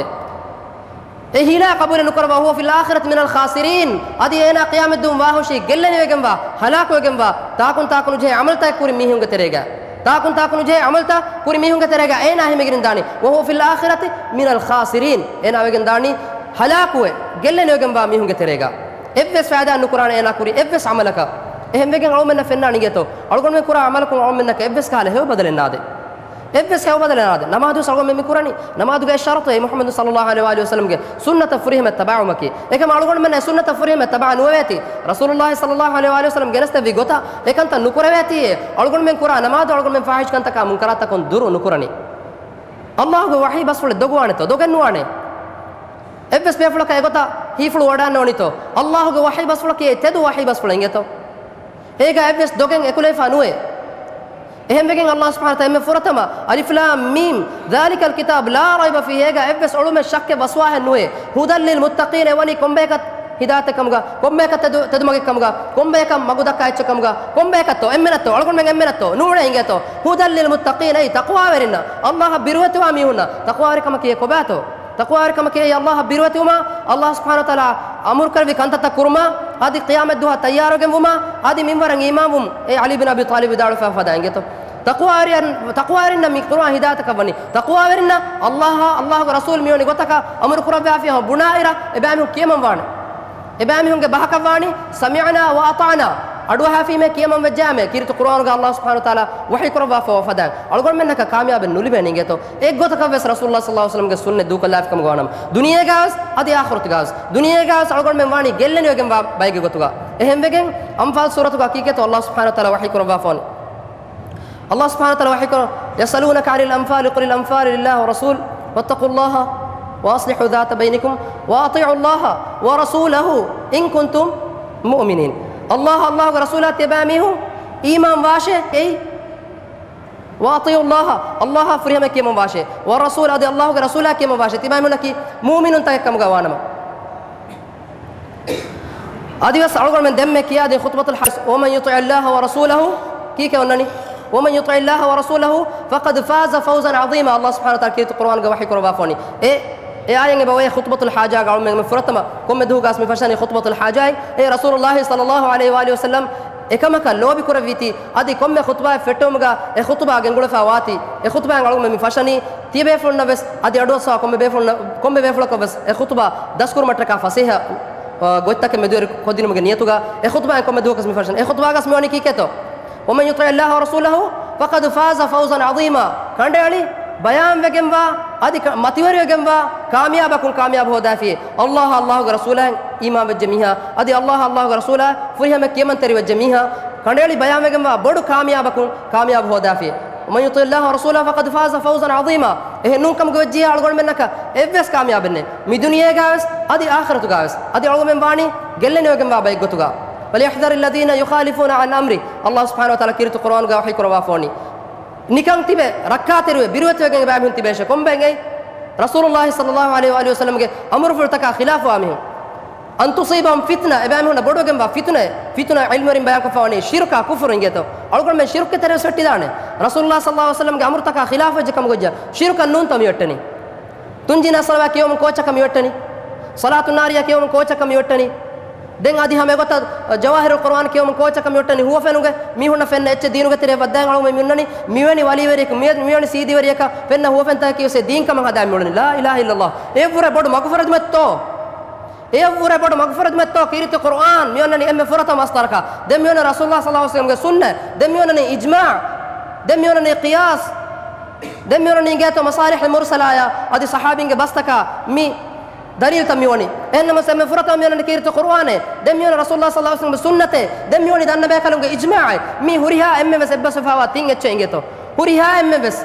އެ ހީލާ ޤަބޫލެއް ނުކުރައްވާ، "وهو في الآخرة من الخاسرين" އަދި އޭނާ ޤިޔާމަތްދުވަހު ވާހުށީ ގެއްލެނިވެގެންވާ، ހަލާކުވެގެންވާ، ތާކުން ތާކު ނުޖެހޭ ޢަމަލުތައް ކުރި މީހުންގެ ތެރޭގަ. ތާކުން ތާކު ނުޖެހޭ ޢަމަލުތައް ކުރި މީހުންގެ ތެރޭގަ އޭނާ ހިމެގެން ދާނީ، "وهو في الآخرة من الخاسرين" އޭނާ ވެގެން ދާނީ ހަލާކުވެ، ގެއްލެނިވެގެންވާ މީހުންގެ ތެރޭގަ. އެއްވެސް ފައިދާ ނުކުރާނެ އޭނާ ކުރި އެއްވެސް ޢަމަލަކަށް. އެހެންވެގެން އަޅުމެންނަށް ފެންނާނެ އިނގޭތޯ، އަޅުގަނޑުމެން ކުރާ ޢަމަލަކުން އަޅުމެންނަކަށް އެއްވެސް ކަހަލަ ހެޔޮ ބަދަލެއް ނާދޭ. އެއްވެސް ހެޔޮ ބަދަލެއް ނާދޭ. ނަމާދު ސަޅުވަމެން މި ކުރަނީ، ނަމާދުގެ ޝަރުޠު އެއީ މުޙައްމަދު ޞައްލަﷲ ޢަލައިހި ވައަލިހި ވަސައްލަމްގެ ސުންނަތަށް ފުރިހަމަ ތަބާވުމަކީ. އެކަމަ އަޅުގަނޑުމެން އެ ސުންނަތަށް ފުރިހަމަ ތަބާ ނުވެވޭތީ، ރަސޫލުﷲ ޞައްލަﷲ ޢަލައިހި ވައަލިހި ވަސައްލަމް ގެނެސްދެއްވި ގޮތަށް އެކަންތައް ނުކުރެވޭތީ، އަޅުގަނޑުމެން ކުރާ ނަމާދު އަޅުގަނޑުމެން ފާޙިޝް ކަންތަކާ މުންކަރާތް ތަކުން ދުރު ނުކުރަނީ. ﷲގެ ވަޙީ ބަސްފުޅެއް ދޮގުވާނެތޯ؟ ދޮގެއް ނުވާނެ. އެއްވެސް ބޭފުޅަކަށް އެގޮތަށް ހީފުޅު ވަޑާން ނޯންނާނެތޯ؟ ﷲގެ ވަޙީ ބަސްފުޅަކީ ތެދު ވަޙީ ބަސްފުޅެއް އިނގޭތޯ؟ އޭގަ އެއްވެސް ދޮގެއް އެކުލެވިފަ ނުވޭ. އެހެންވެގެން ﷲ ސުބްޙާނަހޫ ވަތަޢާލާ އެންމެ ފުރަތަމަ، "الم ذلك الكتاب لا ريب فيه" އޭގަ އެއްވެސް އޮޅުމެއް ޝައްކެއް ވަސްވާހެއް ނުވޭ. "هدى للمتقين" އެވަނީ ކޮންބަޔަކަށް ހިދާޔަތެއް ކަމުގަ، ކޮންބަޔަކަށް ތެދު، ތެދުމަގެއް ކަމުގަ، ކޮންބަޔަކަށް މަގު ދައްކާ އެއްޗެއް ކަމުގަ، ކޮންބަޔަކަށްތޯ؟ އެންމެނަށްތޯ؟ އަޅުގަނޑުމެން އެންމެނަށްތޯ؟ ނޫނޭ އިނގޭތޯ؟ "هدى للمتقين" އެއީ ތަޤްވާވެރިންނަށް، ﷲ އަށް ބިރުވެތިވާ މީހުންނަށް. ތަޤްވާވެރިކަމަކީ އެ ކޮބާތޯ؟ ތަޤްވާވެރިކަމަކީ އެއީ ﷲ އަށް ބިރުވެތިވުމާ، ﷲ ސުބްޙާނަހޫ ވަތަޢާލާ އަމުރުކުރެއްވި ކަންތައްތައް ކުރުމާ، އަދި ޤިޔާމަތްދުވަހަށް ތައްޔާރުވެގެންވުމާ، އަދި މިންވަރަށް އީމާންވުން. އޭ ޢަލީ ބިން އަބީ ޠާލިބް ވިދާޅުވެފަ ފަދަ އިނގޭތޯ؟ ތަޤްވާވެރި، ތަޤްވާވެރިންނަށް މި ޤުރުއާން ހިދާޔަތަކަށް ވަނީ. ތަޤްވާވެރިންނަށް ﷲ، ﷲގެ ރަސޫލު މިވަނި ގޮތަކަށް އަމުރު ކުރައްވާފި ހަމަ ބުނާއިރަށް އެބައިމީހުން ކިޔަމަން ވާނެ. އެބައިމީހުންގެ ބަހަކަށް ވާނީ، "سمعنا وأطعنا"، އަޑުއަހާފީމޭ ކިޔަމަން ވެއްޖާމޭ، ކީރިތި ޤުރުއާނުގަ ﷲ ސުބްޙާނަހޫ ވަތަޢާލާ ވަޙީ ކުރައްވާފަ ފަދައިން. އަޅުގަނޑުމެންނަކަށް ކާމިޔާބެއް ނުލިބޭނެ އިނގޭތޯ؟ އެއްގޮތަކަށްވެސް ރަސޫލުﷲ ޞައްލަﷲ ޢަލައިހި ވަސައްލަމްގެ ސުންނަތް ދޫކޮށްލާފިކަމުގަ ވާނަމަ، ދުނިޔޭގަވެސް އަދި އާޚިރަތުގަވެސް، ދުނިޔޭގަވެސް އަޅުގަނޑުމެން ވާނީ ގެއްލެނިވެގެންވާ ބައެއްގެ ގޮތުގަ. އެހެންވެގެން އަންފާލް ސޫރަތުގަ ކީކޭތޯ ﷲ ސުބްޙާނަހޫ ވަތަޢާލާ ވަޙީ ކުރައްވާފަވަނީ؟ ﷲ ސުބްޙާނަހޫ ވަތަޢާލާ ވަޙީކުރަން، "يسألونك عن الأنفال قل الأنفال لله والرسول واتقوا الله وأصلحوا ذات بينكم وأطيعوا الله ورسوله إن كنتم مؤمنين." ﷲ، ﷲގެ ރަސޫލާ ތިޔަބައިމީހުން އީމާން ވާށޭ އެއީ. "وأطيعوا الله" ﷲ އަށް ފުރިހަމަ ކިޔަމަން ވާށޭ. "والرسول" އަދި ﷲގެ ރަސޫލާ ކިޔަމަން ވާށޭ. ތިބާމީހުންނަކީ މުއުމިނުންތަކެއް ކަމުގަ ވާނަމަ. އަދިވެސް އަޅުގަނޑުމެން ދެންމެ ކިޔާދިން ޚުޠުބަތުލް ޙާޖާ، "ومن يطع الله ورسوله" ކީކޭ އޮންނަނީ؟ "ومن يطع الله ورسوله فقد فاز فوزا عظيما" ﷲ ސުބްޙާނަހޫ ވަތަޢާލާ ކީރިތި ޤުރުއާނުގަ ވަޙީ ކުރައްވާފަވަނީ. އެ، އެ އާޔަތް އެބަ އޮވޭ ޚުޠުބަތުލް ޙާޖާގަ އަޅުމެން ފުރަތަމަ ކޮންމެ ދުވަހަކުވެސް މި ފަށަނީ ޚުޠުބަތުލް ޙާޖާއިން. އެ ރަސޫލުﷲ ޞައްލަﷲ ޢަލައިހި ވައަލިހި ވަސައްލަމް އެކަމަކަށް ލޯބި ކުރެއްވީތީ، އަދި ކޮންމެ ޚުޠުބާއެއް ފެއްޓެވުމުގަ އެ ޚުޠުބާ ގެންގުޅެފަ ވާތީ، އެ ޚުޠުބާއިން އަޅުގަނޑުމެން މި ފަށަނީ، ތިޔަބޭފުޅުންނަށް ވެސް އަދި އަޑުއައްސަވާ ކޮންމެ ބޭފުޅުންނަށް، ކޮންމެ ބޭފުޅަކަށް ވެސް އެ ޚުޠުބާ ދަސްކުރުމަށްޓަކާ ފަސޭހަ، އާ، ގޮތްތަކެއް މެދުވެރި ކޮށްދިނުމުގެ ނިޔަތުގަ އެ ޚުޠުބާއިން ކޮންމެ ދުވަހަކުވެސް މި ފަށަނީ. އެ ޚުޠުބާގަސް މިވަނީ ކީކޭތޯ؟ "ومن يطع الله ورسوله فقد فاز فوزا عظيما" ކަނޑައެޅި ބަޔާންވެގެންވާ، އަދި ކަ-، މަތިވެރިވެގެންވާ ކާމިޔާބަކުން ކާމިޔާބު ހޯދާފި. ﷲ، ﷲގެ ރަސޫލާއަށް އީމާންވެއްޖެ މީހާ، އަދި ﷲ، ﷲގެ ރަސޫލާއަށް ފުރިހަމަ ކިޔަމަންތެރިވެއްޖެ މީހާ، ކަނޑައެޅި ބަޔާންވެގެންވާ ބޮޑު ކާމިޔާބަކުން ކާމިޔާބު ހޯދާފި. "ومن يطع الله ورسوله فقد فاز فوزا عظيما" އެހެން ނޫންކަމުގަ ވެއްޖިއްޔާ އަޅުގަނޑުމެންނަކަށް އެއްވެސް ކާމިޔާބެއް ނެތް. މި ދުނިޔޭގަވެސް އަދި އާޚިރަތުގަވެސް. އަދި އަޅުގަނޑުމެން ވާނީ ގެއްލެނިވެގެންވާ ބައެއްގޮތުގަ. "وليحذر الذين يخالفون عن أمره" ﷲ ސުބްޙާނަހޫ ވަތަޢާލާ ކީރިތި ޤުރުއާނުގަ ވަޙީ ކުރައްވާފަވަނީ. ނިކަން ތިބެ، ރައްކާތެރިވެ، ބިރުވެތިވެގެން އެބައިމީހުން ތިބޭށޭ. ކޮންބައެއް އެއީ؟ ރަސޫލުﷲ ޞައްލަﷲ ޢަލައިހި ވައަލިހި ވަސައްލަމްގެ އަމުރުފުޅުތަކާ ޚިލާފުވާ މީހުން. "أن تصيبهم فتنة" އެބައިމީހުންނަށް ބޮޑުވެގެންވާ ފިތުނައެއް. ފިތުނަ ޢިލްމުވެރިން ބަޔާންކޮށްފަވަނީ ޝިރުކާ ކުފުރު އިނގޭތޯ. އަޅުގަނޑުމެން ޝިރުކްގެ ތެރެއަށް ވެއްޓިދާނެ. ރަސޫލުﷲ ޞައްލަﷲ ޢަލައިހި ވަސައްލަމްގެ އަމުރުތަކާ ޚިލާފުވެއްޖެ ކަމުގައްޔާ ޝިރުކަށް ނޫންތޯ މިވެއްޓެނީ؟ ތުން ޖިނާ ޞަލަވާތް ކިޔެވުމުން ކޯއްޗަކަށް މިވެއްޓެނީ؟ ޞަލާތު ނާރިޔާ ކިޔެވުމުން ކޯއްޗަކަށް މިވެއްޓެނީ؟ ދެން އަދި ހަމަ އެގޮތަށް ޖަވާހިރުލް ޤުރުއާން ކިޔެވުމުން ކޯއްޗަކަށް މިވެއްޓެނީ؟ ހުވަފެނުގެ މީހުންނަށް ފެންނަ އެއްޗެއް ދީނުގެ ތެރެއަށް ވައްދާން އަޅުގަނޑު މި އޮންނަނީ. މިވެނި ވަލީވެރިޔަކު، މި، މިވެނި ސީދީވެރިޔަކަށް ފެންނަ ހުވަފެންތަކަކީ ވެސް ދީން ކަމަށް ހަދާ މި އުޅެނީ. ލާ އިލާހަ އިއްލަﷲ. އެއަށްވުރެ ބޮޑު މަގުފުރެދުމެއްތޯ؟ އެއަށްވުރެ ބޮޑު މަގުފުރެދުމެއްތޯ؟ ކީރިތި ޤުރުއާން މި އޮންނަނީ އެންމެ ފުރަތަމަ އަސްތަރަކަށް. ދެން މި އޮންނަ ރަސޫލުﷲ ޞައްލަﷲ ޢަލައިހި ވަސައްލަމްގެ ސުންނަތް. ދެން މި އޮންނަނީ އިޖްމާޢު. ދެން މި އޮންނަނީ ޤިޔާސް. ދެން މި އޮންނަނީ އިނގޭތޯ މަޞާލިޙުލް މުރްސަލާޔާ އަދި ޞަޙާބީންގެ ބަސްތަކާ މި ދަލީލްތައް މިވަނީ. އެހެންނަމަވެސް އެންމެ ފުރަތަމަ މިއޮންނަނީ ކީރިތި ޤުރުއާނޭ. ދެން މިއޮންނަ ރަސޫލުﷲ ޞައްލަﷲ ޢަލައިހި ވަސައްލަމްގެ ސުންނަތޭ. ދެން މިވަނީ ދަންނަބޭކަލުންގެ އިޖްމާޢޭ. މީ ހުރިހާ އެންމެވެސް އެއްބަސްވެފައިވާ ތިން އެއްޗެއް އިނގޭތޯ. ހުރިހާ އެންމެވެސް.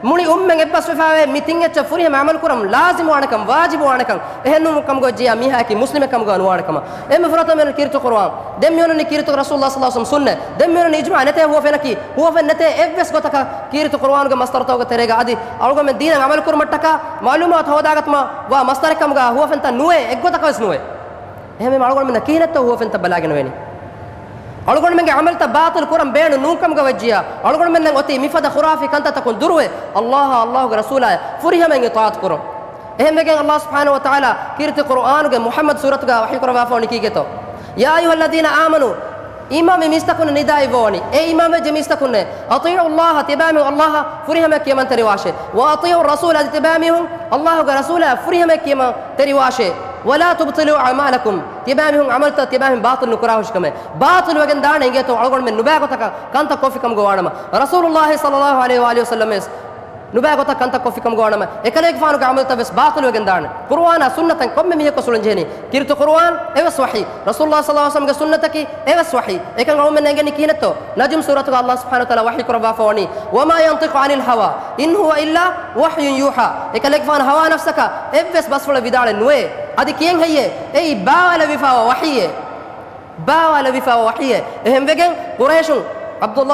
މުޅި އުއްމަތް އެއްބަސްވެފައިވޭ މި ތިން އެއްޗަށް ފުރިހަމަ އަމަލުކުރަން ލާޒިމުވާނެކަން، ވާޖިބުވާނެކަން، އެހެންނޫން ކަމުގަ ޖިޔާ މީހާއަކީ މުސްލިމެއް ކަމުގަ ނުވާނެކަމަށް. އެންމެ ފުރަތަމަ ކީރިތި ޤުރުއާން. ދެން މިއޮންނަނީ ކީރިތި ރަސޫލުﷲ ޞައްލަﷲ ޢަލައިހި ވަސައްލަމަ ސުންނަތް. ދެން މިއޮންނަނީ އިޖްމާޢު. ނެތޭ ހުވަފެނަކީ، ހުވަފެން ނެތޭ އެއްވެސް ގޮތަކަށް ކީރިތި ޤުރުއާނުގެ މަސްދަރުތަކުގެ ތެރޭގަ އަދި އަޅުގަނޑުމެން ދީނަށް ޢަމަލު ކުރުމަށްޓަކާ މަޢުލޫމާތު ހޯދާގަތުމަށް ވާ މަސްދަރެއް ކަމުގަ ހުވަފެންތައް ނުވޭ، އެއްގޮތަކަށް ވެސް ނުވޭ. އެހެންވީމަ އަޅުގަނޑުމެންނަށް ކިހިނެއްތޯ ހުވަފެންތައް ބަލާގެން ވޭނީ؟ އަޅުގަނޑުމެންގެ ޢަމަލުތައް ބާޠިލު ކުރަން ބޭނުން ނޫން ކަމުގަ ވެއްޖިޔާ، އަޅުގަނޑުމެންނަށް އޮތީ މިފަދަ ޚުރާފީ ކަންތައްތަކުން ދުރުވެ، ﷲ އާއި ﷲގެ ރަސޫލާއި ފުރިހަމައިން އިޠާޢަތު ކުރުން. އެހެންވެގެން ﷲ ސުބްޙާނަހޫ ވަތަޢާލާ ކީރިތި ޤުރުއާނުގެ މުޙައްމަދު ސޫރަތުގަ ވަޙީ ކުރައްވާފަ ވަނީ ކީކޭތޯ؟ يا أيها الذين آمنوا، އީމާންވި މީސްތަކުންނަށް ނިދާ އިއްވަވަނީ، އޭ އީމާންވެއްޖެ މީސްތަކުންނޭ، أطيعوا الله، ތިބާމީހުން ﷲ އަށް ފުރިހަމައަށް ކިޔަމަންތެރިވާށޭ، وأطيعوا الرسول، އަދި ތިބާމީހުން ﷲގެ ރަސޫލާއަށް ފުރިހަމައަށް ކިޔަމަން ތެރިވާށޭ. ولا تبطلوا أعمالكم، ތިބާމީހުން ޢަމަލުތައް ތިބާމީހުން ބާޠިލު ނުކުރާހުށިކަމެއް. ބާޠިލުވެގެން ދާނެ އިނގޭތޯ އަޅުގަނޑުމެން ނުބައި ގޮތަކަށް ކަންތައް ކޮށްފި ކަމުގަ ވާނަމަ، ރަސޫލުﷲ ޞައްލަﷲ ޢަލައިހި ވައަލިހި ވަސައްލަމަ ވެސް ނުބައި ގޮތަށް ކަންތައް ކޮށްފި ކަމުގަ ވާނަމަ، އެކަލޭގެފާނުގެ ޢަމަލުތައް ވެސް ބާޠިލުވެގެން ދާނެ. ޤުރުއާނާ ސުންނަތަށް ކޮންމެ މީހަކު އުޅެން ޖެހެނީ. ކީރިތި ޤުރުއާން އެވެސް ވަޙީ. ރަސޫލުﷲ ޞައްލަﷲ ޢަލައިހި ވަސައްލަމްގެ ސުންނަތަކީ އެވެސް ވަޙީ. އެކަން އަޅުމެން އެނގެނީ ކިހިނެއްތޯ؟ ނަޖުމް ސޫރަތުގަ ﷲ ސުބްޙާނަހޫ ވަތަޢާލާ ވަޙީ ކުރައްވާފަ ވަނީ، وما ينطق عن الهوى إن هو إلا وحي يوحى. އެކަލޭގެފާނު ހަވާ ނަފްސަކަށް އެއްވެސް ބަސްފުޅެއް ވިދާޅެއް ނުވޭ. އަދި ކިޔަން ހެއްޔޭ؟ އެއީ ބާވާލެވިފައިވާ ވަޙީއެއް. ބާވާލެވިފައިވާ ވަޙީއެއް. އެހެންވެގެން ޤުރައިޝުން ޢަބްދުﷲ،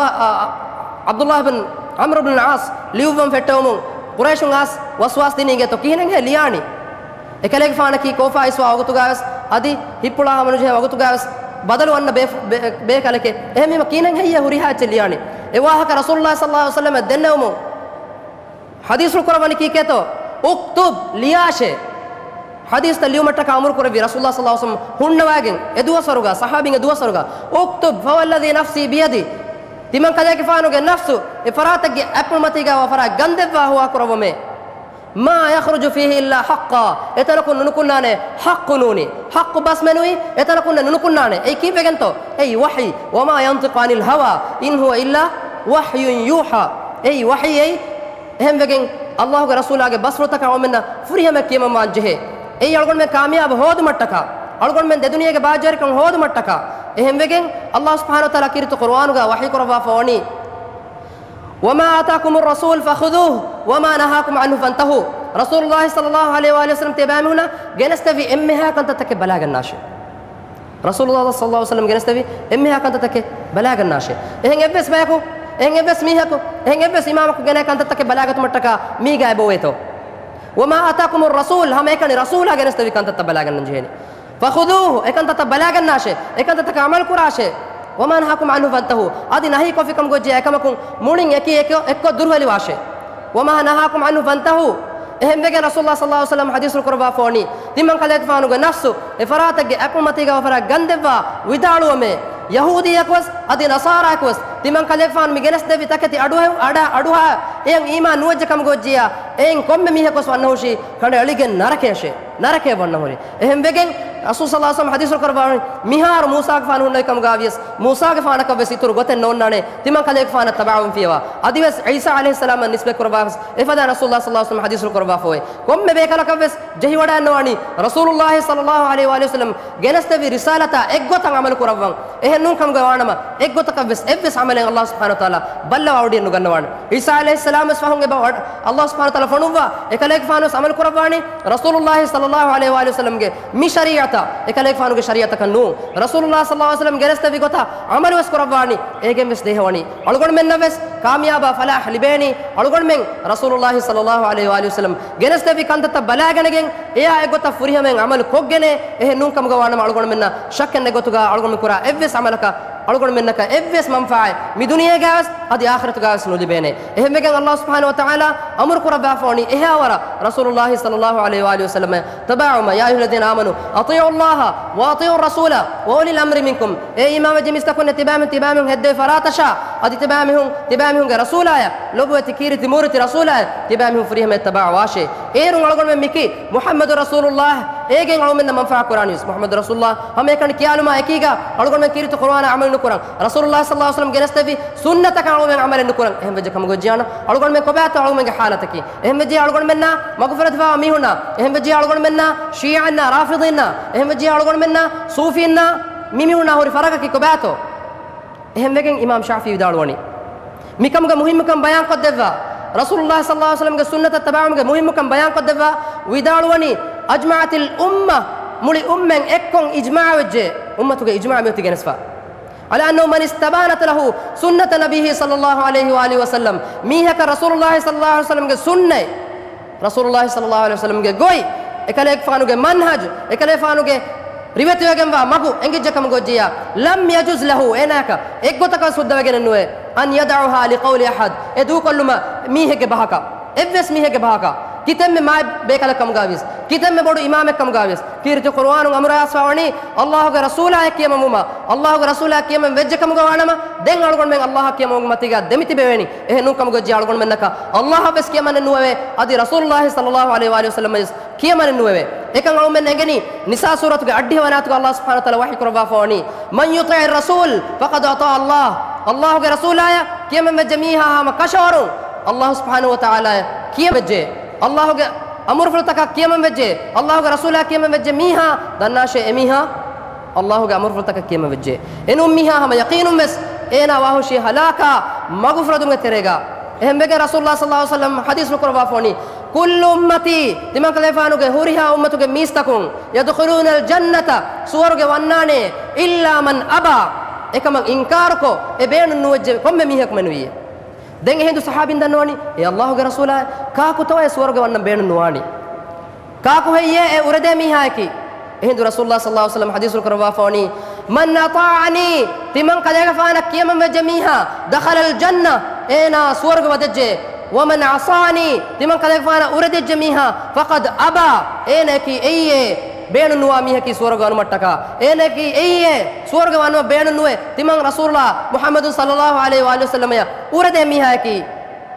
ޢަބްދުﷲ ބިން ޢަމްރު ބިން ޢާޞް ލިޔުއްވަން ފެއްޓެވުމުން ޤުރައިޝުން އައިސް ވަސްވާސް ދިނީ އިނގޭތޯ ކިހިނެއްހޭ ލިޔާނީ؟ އެކަލޭގެފާނަކީ ކޯފާ އިސްވާ ވަގުތުގަވެސް އަދި ހިތްޕުޅާ ހަމަނުޖެހޭ ވަގުތުގަވެސް ބަދަލު އަންނަ ބޭ، ބޭ، ބޭކަލެކޭ. އެހެންވީމަ ކިހިނެއްހެއްޔޭ ހުރިހާ އެއްޗެއް ލިޔާނީ؟ އެ ވާހަކަ ރަސޫލުﷲ ޞައްލަﷲ ޢަލައިހި ވަސައްލަމަށް ދެންނެވުމުން ޙަދީޘްފުޅު ކުރައްވަނީ ކީކޭތޯ؟ اكتب، ލިޔާށޭ. ޙަދީޘްތައް ލިޔުމަށްޓަކާ އަމުރު ކުރެއްވި ރަސޫލުﷲ ޞައްލަﷲ ޢަލައިހި ވަސައްލަމަ ހުންނަވައިގެން އެ ދުވަސްވަރުގަ، ޞަޙާބީންގެ ދުވަސްވަރުގަ، اكتب فوالذي نفسي بيده، ތިމަން ކަލޭގެފާނުގެ ނަފްސު އެ ފަރާތެއްގެ އަތްޕުޅު މަތީގަ ވާ ފަރާތް ގަންދެއްވާ ހުވާ ކުރައްވަމޭ. ما يخرج فيه إلا حقا، އެތަނަކުން ނުނުކުންނާނެ ޙައްޤު ނޫނީ. ޙައްޤު ބަސްމެނުވީ އެތަނަކުންނެއް ނުނުކުންނާނެ. އެއީ ކީއްވެގެންތޯ؟ އެއީ ވަޙީ. وما ينطق عن الهوى إن هو إلا وحي يوحى. އެއީ ވަޙީ އެއީ. އެހެންވެގެން ﷲގެ ރަސޫލާގެ ބަސްފުޅުތަކަށް އަޅުމެންނަށް ފުރިހަމަ ކިޔަމަންވާން ޖެހޭ. އެއީ އަޅުގަނޑުމެން ކާމިޔާބު ހޯދުމަށްޓަކާ، އަޅުގަނޑުމެން ދެދުނިޔޭގެ ބާއްޖަވެރިކަން ހޯދުމަށްޓަކާ. އެހެންވެގެން ﷲ ސުބްޙާނަހޫ ވަތަޢާލާ ކީރިތި ޤުރުއާނުގަ ވަޙީ ކުރައްވާފަ ވަނީ، وما آتاكم الرسول فخذوه وما نهاكم عنه فانتهوا. ރަސޫލުﷲ ޞައްލަﷲ ޢަލައިހި ވައަލިހި ވަސައްލަމަ ތިޔަބައިމީހުންނަށް ގެނެސްދެއްވި އެންމެހާ ކަންތައްތަކެއް ބަލާގަންނާށޭ. ރަސޫލުﷲ ޞައްލަﷲ ޢަލައިހި ވަސައްލަމަ ގެނެސްދެއްވި އެންމެހާ ކަންތައްތަކެއް ބަލާގަންނާށޭ. އެހެން އެއްވެސް ބަޔަކު، އެހެން އެއްވެސް މީހަކު، އެހެން އެއްވެސް އިމާމަކު ގެނައި ކަންތައްތަކެއް ބަލާގަތުމަށްޓަކާ މީގަ އެބައޮވޭތޯ؟ وما آتاكم الرسول، ހަމައެކަނި ރަސޫލާ ގެނެސްދެއްވި ކަންތައްތައް ބަލާގަންނަން ޖެހޭނެ. فخذوه، އެކަންތައްތައް ބަލާގަންނާށޭ، އެކަންތައްތަކަށް ޢަމަލު ކުރާށޭ. وما نهاكم عنه فانتهوا، އަދި ނަހީ ކޮށްފިކަމުގަ ޖެހޭ އެކަމަކުން މުޅިން އެކީ އެކޮށް، އެއްކޮށް ދުރުހެލިވާށޭ. وما نهاكم عنه فانتهوا. އެހެންވެގެން ރަސޫލުﷲ ޞައްލަﷲ ޢަލައިހި ވަސައްލަމަ ޙަދީޘްފުޅު ކުރައްވާފަ ވަނީ، ތިމަން ކަލޭގެފާނުގެ ނަފްސު އެ ފަރާތެއްގެ އަތްޕުޅު މަތީގަ ވާ ފަރާތް ގަންދެއްވާ ވިދާޅުވަމޭ. ޔަހޫދީއަކުވެސް އަދި ނަޞާރާއަކުވެސް ތިމަން ކަލޭގެފާނު މި ގެނެސްދެއްވި ތަކެތި އަޑުއަހަ، އަޑަ، އަޑުއަހާ އެޔަށް އީމާން ނުވެއްޖެ ކަމުގަ ވެއްޖިއްޔާ، އެއިން ކޮންމެ މީހަކުވެސް ވަންނަހުށީ ކަނޑައެޅިގެން ނަރަކަޔަށޭ. ނަރަކަޔަށް ވަންނަހުރި. އެހެންވެގެން ރަސޫލު ޞައްލަﷲ ޢަލައިހި ވަސައްލަމަ ޙަދީޘްފުޅު ކުރައްވާ ވަނީ، މިހާރު މޫސާގެފާނު ހުންނެވި ކަމުގަ ވިޔަސް، މޫސާގެފާނަކަށްވެސް އިތުރު ގޮތެއް ނޯންނާނެ ތިމަން ކަލޭގެފާނަށް ތަބަޢުވުން ފިޔަވާ. އަދިވެސް ޢީސާ ޢަލައިހިއްސަލާމަށް ނިސްބަތް ކުރައްވާވެސް އެފަދަ ރަސޫލު ޞައްލަﷲ ޢަލައިހި ވަސައްލަމަ ޙަދީޘްފުޅު ކުރައްވާފަ އޮތް. ކޮންމެ ބޭކަލަކަށްވެސް ޖެހިވަޑައިގަންނަވާނީ ރަސޫލުﷲ ޞައްލަﷲ ޢަލައިހި ވަސައްލަމަ ގެނެސްދެއްވި ރިސާލަތާ އެއްގޮތަށް ޢަމަލު ކުރައްވަން. އެހެން ނޫން ކަމުގަ ވާނަމަ، އެއްގޮތަކަށްވެސް އެއްވެސް ޢަމަލެއް ﷲ ސުބްޙާނަހޫ ވަތަޢާލާ ބައްލަވާވަޑިއެއް ނުގަންނަވާނެ. ޢީސާ ޢަލައިހިއްސަލާމްވެސް ފަހުން އެބަ ވަޑަ، ﷲ ސުބްޙާނަހޫ ވަތަޢާލާ ފޮނުއްވާ، އެކަލޭގެފާނުވެސް ޢަމަލު ކުރައްވާނީ ރަސޫލުﷲ ޞައްލަﷲ ޢަލައިހި ވަސައްލަމަގެ މި ޝަރީޢަތަށް، އެކަލޭގެފާނުގެ ޝަރީޢަތަކަށް ނޫން. ރަސޫލުﷲ ޞައްލަﷲ ޢަލައިހި ވަސައްލަމަ ގެނެސްދެއްވި ގޮތަށް ޢަމަލުވެސް ކުރައްވާނީ. އޭގެންވެސް ދޭހަވަނީ އަޅުގަނޑުމެންނަށްވެސް ކާމިޔާބާ ފަލާޙް ލިބޭނީ، އަޅުގަނޑުމެން ރަސޫލުﷲ ޞައްލަﷲ ޢަލައިހި ވަސައްލަމަ ގެނެސްދެއްވި ކަންތައްތައް ބަލާގަނެގެން، އެއާ އެއްގޮތަށް ފުރިހަމައިން ޢަމަލު ކޮށްގެނޭ. އެހެން ނޫން ކަމުގަ ވާނަމަ، އަޅުގަނޑުމެންނަށް ޝައްކެއް ނެތް ގޮތުގަ އަޅުގަނޑުމެން ކުރާ އެއްވެސް ޢަމަލަކަށް އަޅުގަނޑުމެންނަކަށް އެއްވެސް މަންފާއެއް މި ދުނިޔޭގަވެސް އަދި އާޚިރަތުގަވެސް ނުލިބޭނެ. އެހެންވެގެން ﷲ ސުބްޙާނަހޫ ވަތަޢާލާ އަމުރު ކުރައްވާފަ ވަނީ އެހާވަރަށް ރަސޫލުﷲ ޞައްލަﷲ ޢަލައިހި ވައަލިހި ވަސައްލަމަ ތަބަޢު މާ، يا أيها الذين آمنوا أطيعوا الله وأطيعوا الرسول وأولي الأمر منكم. އޭ އީމާންވެއްޖެ މީސްތަކުންނޭ، ތިބާމީހުން، ތިބާމީހުން ހެއްދެވި ފަރާތަށާ، އަދި ތިބާމީހުން، ތިބާމީހުންގެ ރަސޫލާޔަށް، ލޮބުވެތި ކީރިތި މޫރިތި ރަސޫލާޔަށް ތިބާމީހުން ފުރިހަމަޔަށް ތަބަޢުވާށޭ. އޭރުން އަޅުގަނޑުމެން މިކީ މުޙައްމަދު ރަސޫލުﷲ، އޭގެން އަޅުމެންނަށް މަންފާ ކުރާނީވެސް މުޙައްމަދު ރަސޫލުﷲ. ހަމައެކަނި ކިޔާލުމާ އެކީގަ އަޅުގަނޑުމެން ކީރިތި ޤުރުއާނާ ޢަމަލު ނުކުރަން، ރަސޫލުﷲ ޞައްލަﷲ ޢަލައިހި ވަސައްލަމަ ގެނެސްދެއްވި ސުންނަތަކަށް އަޅުމެން ޢަމަލެއް ނުކުރަން. އެހެންވެއްޖެ ކަމުގަ ޖިޔާނަ އަޅުގަނޑުމެން ކޮބާތޯ އަޅުގަނޑުމެންގެ ޙާލަތަކީ؟ އެހެންވެއްޖެ އަޅުގަނޑުމެންނާ މަގުފުރެދިފައިވާ މީހުންނާ، އެހެންވެއްޖެ އަޅުގަނޑުމެންނާ ޝީޢައިންނާ، އެހެންވެއްޖެ އަޅުގަނޑުމެންނާ ޞޫފީންނާ، މިމީހުންނާ ހުރި ފަރަގަކީ ކޮބާތޯ؟ އެހެންވެގެން އިމާމް ޝާފިޢީ ވިދާޅުވަނީ، މިކަމުގެ މުހިއްމުކަން ބަޔާންކޮށްދެއްވާ، ރަސޫލުﷲ ޞައްލަﷲ ޢަލައިހި ވަސައްލަމްގެ ސުންނަތަށް ތަބަޢުވުމުގެ މުހިއްމުކަން ބަޔާންކޮށްދެއްވާ ވިދާޅުވަނީ، أجمعت الأمة، މުޅި އުއްމަތް އެއްކޮށް އިޖްމާޢު ވެއްޖެ، އުއްމަތުގެ އިޖްމާޢު މިއޮތީ ގެނެސްފަ. على أنه من استبانت له سنة نبيه صلى الله عليه وآله وسلم، މީހަކަށް ރަސޫލުﷲ ޞައްލަﷲ ޢަލައިހި ވަސައްލަމްގެ ސުންނަތް، ރަސޫލުﷲ ޞައްލަﷲ ޢަލައިހި ވަސައްލަމްގެ ގޮތް، އެކަލޭގެފާނުގެ މަންހަޖު، އެކަލޭގެފާނުގެ ރިވެތިވެގެންވާ މަގު އެނގިއްޖެ ކަމުގެ ގޮއްޖިއްޔާ، لم يجز له، އޭނާއަކަށް އެއްގޮތަކަށް ހުއްދަވެގެނެއް ނުވޭ، أن يدعها لقول أحد، އެ ދޫކޮށްލުމަށް މީހެއްގެ ބަހަކަށް، އެއްވެސް މީހެއްގެ ބަހަކަށް، ކިތަންމެ މާތް ބޭކަލެއް ކަމުގަ ވިޔަސް، ކިތަންމެ ބޮޑު އިމާމެއް ކަމުގަ ވިޔަސް، ކީރިތި ޤުރުއާނުން އަމުރާސްފަވަނީ، ﷲގެ ރަސޫލާއަށް ކިޔަމަންވުމަށް، ﷲގެ ރަސޫލާއަށް ކިޔަމަން ވެއްޖެ ކަމުގަ ވާނަމަ، ދެން އަޅުގަނޑުމެން ﷲއަށް ކިޔަމަންވުމުގެ މަތީގަ ދެމިތިބެވޭނީ. އެހެން ނޫން ކަމުގެ ގޮއްޖި އަޅުގަނޑުމެންނަކަށް ﷲއަށްވެސް ކިޔަމަނެއް ނުވެވޭ، އަދި ރަސޫލުﷲ ޞައްލަﷲ ޢަލައިހި ވަސައްލަމަށްވެސް ކިޔަމަނެއް ނުވެވޭ. އެކަން އަޅުމެން އެނގެނީ ނިސާ ސޫރަތުގެ އަށްޑިހަ ވަނަ އާޔަތުގަ ﷲ ސުބްޙާނަހޫ ވަތަޢާލާ ވަޙީ ކުރައްވާފަވަނީ، من يطع الرسول فقد أطاع الله، ﷲގެ ރަސޫލާއަށް ކިޔަމަން ވެއްޖެ މީހާ ހަމަ ކަށަވަރުން ﷲ ސުބްޙާނަހޫ ވަތަޢާލާއަށް ކިޔަމަން ވެއްޖެ، ﷲގެ އަމުރުފުޅުތަކަށް ކިޔަމަން ވެއްޖެ، ﷲގެ ރަސޫލާއަށް ކިޔަމަން ވެއްޖެ މީހާ ދަންނާށޭ، އެމީހާ ﷲގެ އަމުރުފުޅުތަކަށް ކިޔަމަން ވެއްޖެ. އެނޫން މީހާ ހަމަ ޔަޤީނުންވެސް އޭނާ ވާހުށީ ހަލާކާ މަގުފުރެދުމުގެ ތެރޭގަ. އެހެންވެގެން ރަސޫލުﷲ ޞައްލަﷲ ޢަލައިހި ވަސައްލަމް ޙަދީޘްފުޅު ކުރައްވާފަވަނީ، كل أمتي، ތިމަންކަލޭގެފާނުގެ ހުރިހާ އުއްމަތުގެ މީސްތަކުން، يدخلون الجنة، ސުވަރުގެ ވަންނާނެ، إلا من أبى، އެކަމަށް އިންކާރުކޮށް، އެ ބޭނުން ނުވެއްޖެ ކޮންމެ މީހަކު މެނުވީ. ދެން އެހިނދު ޞަޙާބީން ދަންނަވަނީ، އޭ ﷲގެ ރަސޫލާ، ކާކުތޯއޭ ސުވަރުގެ ވަންނަން ބޭނުން ނުވާނީ؟ ކާކު ހެއްޔޭ އެ އުރެދޭ މީހާއަކީ؟ އެހިނދު ރަސޫލުﷲ ޞައްލަﷲ ޢަލައިހި ވަސައްލަމް ޙަދީޘްފުޅު ކުރައްވާފަވަނީ، من أطاعني، ތިމަން ކަލޭގެފާނަށް ކިޔަމަން ވެއްޖެ މީހާ، دخل الجنة، އޭނާ ސުވަރުގެ ވަދެއްޖެ، ومن عصاني، ތިމަން ކަލޭގެފާނަށް އުރެދިއްޖެ މީހާ، فقد أبى، އޭނައަކީ އެއީއޭ ބޭނުން ނުވާ މީހަކީ ސުވަރުގެ ވަނުމަށްޓަކާ، އޭނައަކީ އެއީއޭ ސުވަރުގެ ވަނުމަށް ބޭނުން ނުވޭ، ތިމަން ރަސޫލާ މުޙައްމަދު ޞައްލަﷲ ޢަލައިހި ވައަލިހި ވަސައްލަމައަށް އުރެދޭ މީހާއަކީ.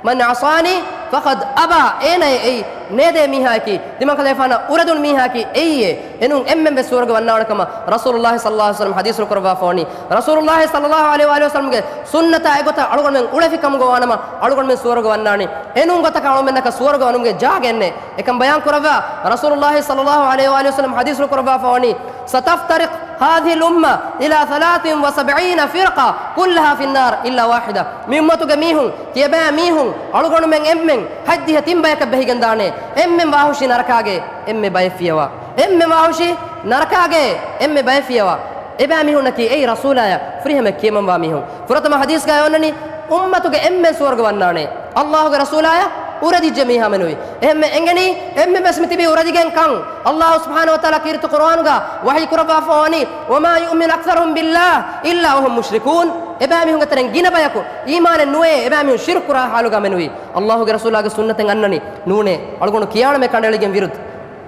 من عصاني فقد أبى، އޭނައޭ އެއީ ނޭދޭ މީހާއަކީ، ތިމަން ކަލޭގެފާނަށް އުރެދުނު މީހާއަކީ އެއީއޭ. އެނޫން އެންމެން ވެސް ސުވަރުގެ ވަންނާނެ ކަމަށް ރަސޫލުﷲ ޞައްލަﷲ ޢަލައިހި ވަސައްލަމް ޙަދީޘްފުޅު ކުރައްވާފަވަނީ. ރަސޫލުﷲ ޞައްލަﷲ ޢަލައިހި ވައަލިހި ވަސައްލަމްގެ ސުންނަތާ އެގޮތަށް އަޅުގަނޑުމެން އުޅެފި ކަމުގަ ވާނަމަ، އަޅުގަނޑުމެން ސުވަރުގެ ވަންނާނީ. އެނޫން ގޮތަކަށް އަޅުމެންނަކަށް ސުވަރުގެ ވަނުމުގެ ޖާގައެއް ނެތް. އެކަން ބަޔާން ކުރައްވާ، ރަސޫލުﷲ ޞައްލަﷲ ޢަލައިހި ވައަލިހި ވަސައްލަމް ޙަދީޘްފުޅު ކުރައްވާފަވަނީ، ستفترق هذه الأمة إلى ثلاث وسبعين فرقة كلها في النار إلا واحدة. މި އުއްމަތުގެ މީހުން، ތިޔަބައި މީހުން، އަޅުގަނޑުމެން އެންމެން ހަތްދިހަ ތިން ބަޔަކަށް ބެހިގެންދާނެ. އެންމެން ވާހުށީ ނަރަކާގެ އެންމެ ބައެއް ފިޔަވާ. އެންމެން ވާހުށީ ނަރަކާގެ އެންމެ ބައެއް ފިޔަވާ. އެބައިމީހުންނަކީ އެއީ ރަސޫލާޔާ ފުރިހަމަ ކިޔަމަންވާ މީހުން. ފުރަތަމަ ޙަދީޘްގައި އޮންނަނީ، އުއްމަތުގެ އެންމެން ސުވަރުގެ ވަންނާނެ، ﷲގެ ރަސޫލާޔަށް އުރެދިއްޖެ މީހާ މެނުވީ. އެހެންމެ އެނގެނީ، އެންމެން ވެސް މިތިބީ އުރެދިގެން ކަން. ﷲ ސުބްޙާނަހޫ ވަތަޢާލާ ކީރިތި ޤުރުއާނުގަ ވަޙީ ކުރައްވާފަވަނީ، وما يؤمن أكثرهم بالله إلا وهم مشركون. އެބައިމީހުންގެ ތެރެއިން ގިނަ ބަޔަކު އީމާނެއް ނުވޭ، އެބައިމީހުން ޝިރުކު ކުރާ ޙާލުގަ މެނުވީ. ﷲގެ ރަސޫލާގެ ސުންނަތެއް އަންނަނީ ނޫނޭ. އަޅުގަނޑު ކިޔާނަމޭ ކަނޑައެޅިގެން ވިރުދު.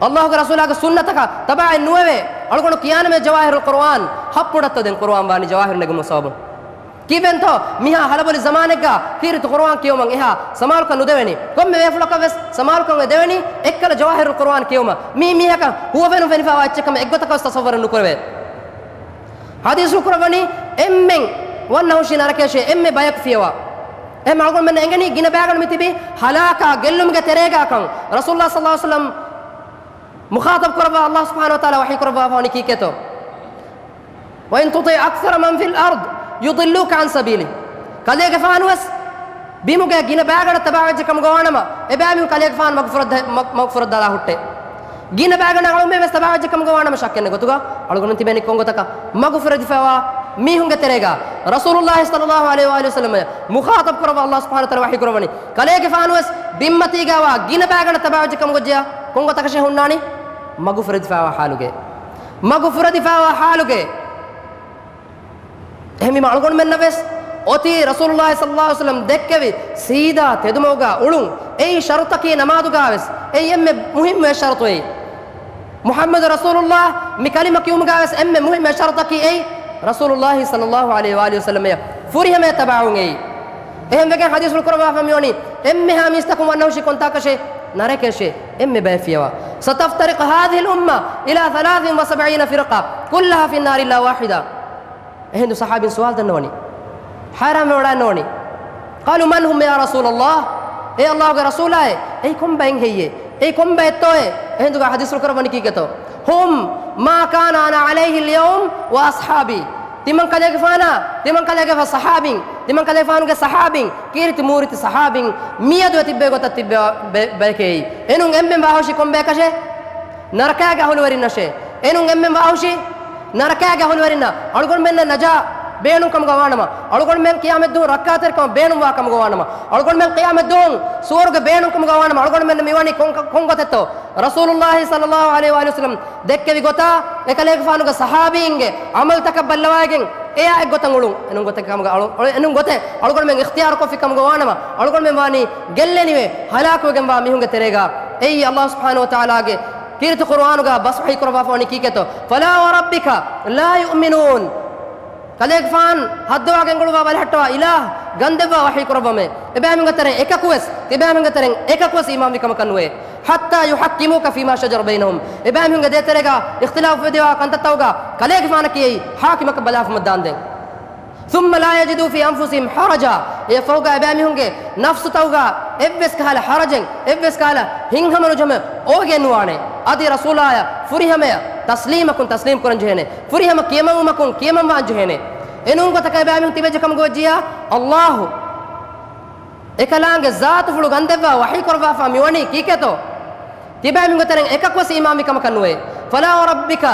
ﷲގެ ރަސޫލާގެ ސުންނަތަކަށް ތަބާއެއް ނުވެވޭ. އަޅުގަނޑު ކިޔާނަމޭ ޖަވާހިރުލް ޤުރުއާން ހައްޕުޑައްތޯ ދެން ޤުރުއާން ވާނީ ޖަވާހިރު ނެގުމުގެ ސަބަބުން. ކީއްވެންތޯ މިހާ ހަލަބޮލި ޒަމާނެއްގަ ކީރިތި ޤުރުއާން ކިޔެވުމަށް އެހާ ސަމާލުކަން ނުދެވެނީ؟ ކޮންމެ ބޭފުޅަކަށް ވެސް ސަމާލުކަން އެ ދެވެނީ އެއްކަލަ ޖަވާހިރުލް ޤުރުއާން ކިޔެވުމަށް. މީ މީހަކަށް ހުވަފެނުން ފެނިފައިވާ އެއްޗެއް ކަމަށް އެއްގޮތަކަށް ވެސް ތަޞައްވަރެއް ނުކުރެވޭ. ޙަދީޘްފުޅު ކުރައްވަނީ، އެންމެން ވަންނަ ހުށީ ނަރަކަޔަށޭ، އެންމެ ބަޔަކު ފިޔަވާ. އެހެން އަޅުގަނޑުމެންނަށް އެނގެނީ ގިނަ ބައިގަނޑު މިތިބީ ހަލާކާ ގެއްލުމުގެ ތެރޭގަ ކަން. ރަސޫލުﷲ ޞައްލަﷲ ޢަލައިހި ވަސައްލަމް މުޚާޠަބު ކުރައްވާ ﷲ ސުބްޙާނަހޫ ވަތަޢާލާ ވަޙީ ކުރައްވާފަވަނީ ކީކޭތޯ؟ وإن تطع أكثر من في الأرض يضلوك عن سبيله. ކަލޭގެފާނުވެސް ބިމުގެ ގިނަ ބައިގަނޑަށް ތަބާވެއްޖެ ކަމުގަ ވާނަމަ، އެބައިމީހުން ކަލޭގެފާނު މަގު ފުރައްދަ-، މަ-، މަގު ފުރައްދާލާ ހުއްޓޭ. ގިނަ ބައިގަނޑަށް އަޅުމެން ވެސް ތަބާވެއްޖެ ކަމުގަ ވާނަމަ، ޝައްކެއް ނެތް ގޮތުގަ އަޅުގަނޑު ތިބެނީ ކޮން ގޮތަކަށް؟ މަގު ފުރެދިފައިވާ މީހުންގެ ތެރޭގަ. ރަސޫލުﷲ ޞައްލަﷲ ޢަލައިހި ވައަލިހި ވަސައްލަމަ މުޚާޠަބު ކުރައްވާ ﷲ ސުބްޙާނަހޫ ވަތަޢާލާ ވަޙީ ކުރައްވަނީ، ކަލޭގެފާނުވެސް ބިންމަތީގަވާ ގިނަ ބައިގަނޑަށް ތަބާވެއްޖެ ކަމުގަ ޖެޔާ ކޮން ގޮތަކަށޭ ހުންނާނީ؟ މަގު ފުރެދިފައިވާ ޙާލުގައޭ. މަގު ފުރެދިފައިވާ ޙާލުގައޭ. އެހެންވީމަ އަޅުގަނޑުމެންނަށް ވެސް އޮތީ ރަސޫލުﷲ ޞައްލަﷲ ޢަލައިހި ވަސައްލަމް ދެއްކެވި ސީދާ ތެދުމަގުގަ އުޅުން. އެއީ ޝަރުޠަކީ ނަމާދުގަ ވެސް. އެއީ އެންމެ މުހިއްމު އެއް ޝަރުޠު އެއީ. މުޙައްމަދު ރަސޫލުﷲ މި ކަލިމަ ކިޔުމުގަ ވެސް އެންމެ މުހިއްމު އެއް ޝަރުޠަކީ އެއީ ރަސޫލުﷲ ޞައްލަﷲ ޢަލައިހި ވައަލިހި ވަސައްލަމައަށް ފުރިހަމައަށް ތަބާވުން އެއީ. އެހެންވެގެން ޙަދީޘްފުޅު ކުރައްވާފަ މިވަނީ، އެންމެހާ މީސްތަކުން ވަންނަ ހުށީ ކޮންތާކަށޭ؟ ނަރަކަޔަށޭ. އެންމެ ބައެއް ފިޔަވާ. ستفترق هذه الأمة إلى ثلاث وسبعين فرقة كلها في النار إلا واحدة. އެހިނދު ޞަޙާބީން ސުވާލު ދަންނަވަނީ. ޙައިރާންވެވަޑައިންނަވަނީ. قالوا من هم يا رسول الله؟ އޭ ﷲގެ ރަސޫލާއޭ، އެއީ ކޮން ބައެއް ހެއްޔޭ؟ އެއީ ކޮން ބައެއްތޯއޭ؟ އެހިނދުގަ ޙަދީޘްފުޅު ކުރައްވަނީ ކީކޭތޯ؟ هم ما كان أنا عليه اليوم وأصحابي. ތިމަން ކަލޭގެފާނާ، ތިމަން ކަލޭގެފާ ޞަޙާބީން، ތިމަން ކަލޭގެފާނުގެ ޞަޙާބީން، ކީރިތި މޫރިތި ޞަޙާބީން މިއަދު އެ ތިއްބޭ ގޮތަށް ތިއްބޭ ބެ-، ބަޔެކޭ. އެނޫން އެންމެން ވާހުށީ ކޮން ބަޔަކަށޭ؟ ނަރަކާގެ އަހުލުވެރިންނަށޭ. އެނޫން އެންމެން ވާހުށީ ނަރަކާގެ އަހުލުވެރިންނަށް. އަޅުގަނޑުމެންނަށް ނަޖާ ބޭނުން ކަމުގަ ވާނަމަ، އަޅުގަނޑުމެން ޤިޔާމަތްދުވަހު ރައްކާތެރިކަމަށް ބޭނުންވާ ކަމުގަ ވާނަމަ، އަޅުގަނޑުމެން ޤިޔާމަތްދުވަހު ސުވަރުގެ ބޭނުން ކަމުގަ ވާނަމަ، އަޅުގަނޑުމެންނަށް މިވަނީ ކޮން، ކޮން ގޮތެއްތޯ؟ ރަސޫލުﷲ ޞައްލަﷲ ޢަލައިހި ވަސައްލަމް ދެއްކެވި ގޮތާ، އެކަލޭގެފާނުގެ ޞަޙާބީންގެ ޢަމަލުތަކަށް ބައްލަވައިގެން އެޔާ އެއްގޮތަށް އުޅުން. އެނޫން ގޮތެއް ކަމުގަ އަޅު-، އެނޫން ގޮތެއް އަޅުގަނޑުމެން އިޚްތިޔާރު ކޮށްފި ކަމުގަ ވާނަމަ، އަޅުގަނޑުމެން ވާނީ ގެއްލެނިވެ ހަލާކުވެގެންވާ މީހުންގެ ތެރޭގަ. އެއީ ﷲ ސުބްޙާނަހޫ ވަތަޢާލާގެ ކީރިތި ޤުރުއާނުގަ ބަސް ވަޙީ ކުރައްވާފަ ވަނީ ކީކޭތޯ؟ فلا وربك لا يؤمنون. ކަލޭގެފާން ހައްދަވާ ގެންގުޅުއްވާ ބަލަހައްޓަވާ އިލާހް ގަންދެއްވާ ވަޙީ ކުރައްވަމޭ. އެބައިމީހުންގެ ތެރެއިން އެކަކުވެސް، ތިބައިމީހުންގެ ތެރެއިން އެކަކުވެސް އީމާންވި ކަމަކަށް ނުވޭ. حتى يحكموك فيما شجر بينهم. އެބައިމީހުންގެ ދޭތެރޭގަ އިޚްތިލާފުވެދިޔަވާ ކަންތައްތަކުގަ ކަލޭގެފާނަކީ އެއީ ޙާކިމަކަށް ބަލާފަ ދާންދެން. ثم لا يجدوا في أنفسهم حرجا. އެއަށްފަހުގަ އެބައިމީހުންގެ ނަފްސުތަކުގަ އެއްވެސް ކަހަލަ ޙަރަޖެއް، އެއްވެސް ކަހަލަ ހިތްހަމަނުޖަމެއް އޮވެގެން ނުވާނެ. އަދި ރަސޫލާޔަށް ފުރިހަމަޔަށް ތަސްލީމަކުން ތަސްލީމް ކުރަން ޖެހޭނެ. ފުރިހަމަ ކިޔަމަންވުމަކުން ކިޔަމަންވާން ޖެހޭނެ. އެނޫން ގޮތަކަށް އެބައިމީހުން ތިބެއްޖެ ކަމުގަ ވެއްޖިއްޔާ، ﷲ އެކަލާނގެ ޒާތުފުޅު ގަންދެއްވާ ވަޙީ ކުރައްވާފަ މިވަނީ ކީކޭތޯ؟ ތިބައިމީހުންގެ ތެރެއިން އެކަކުވެސް އީމާންވި ކަމަކަށް ނުވޭ. فلا وربك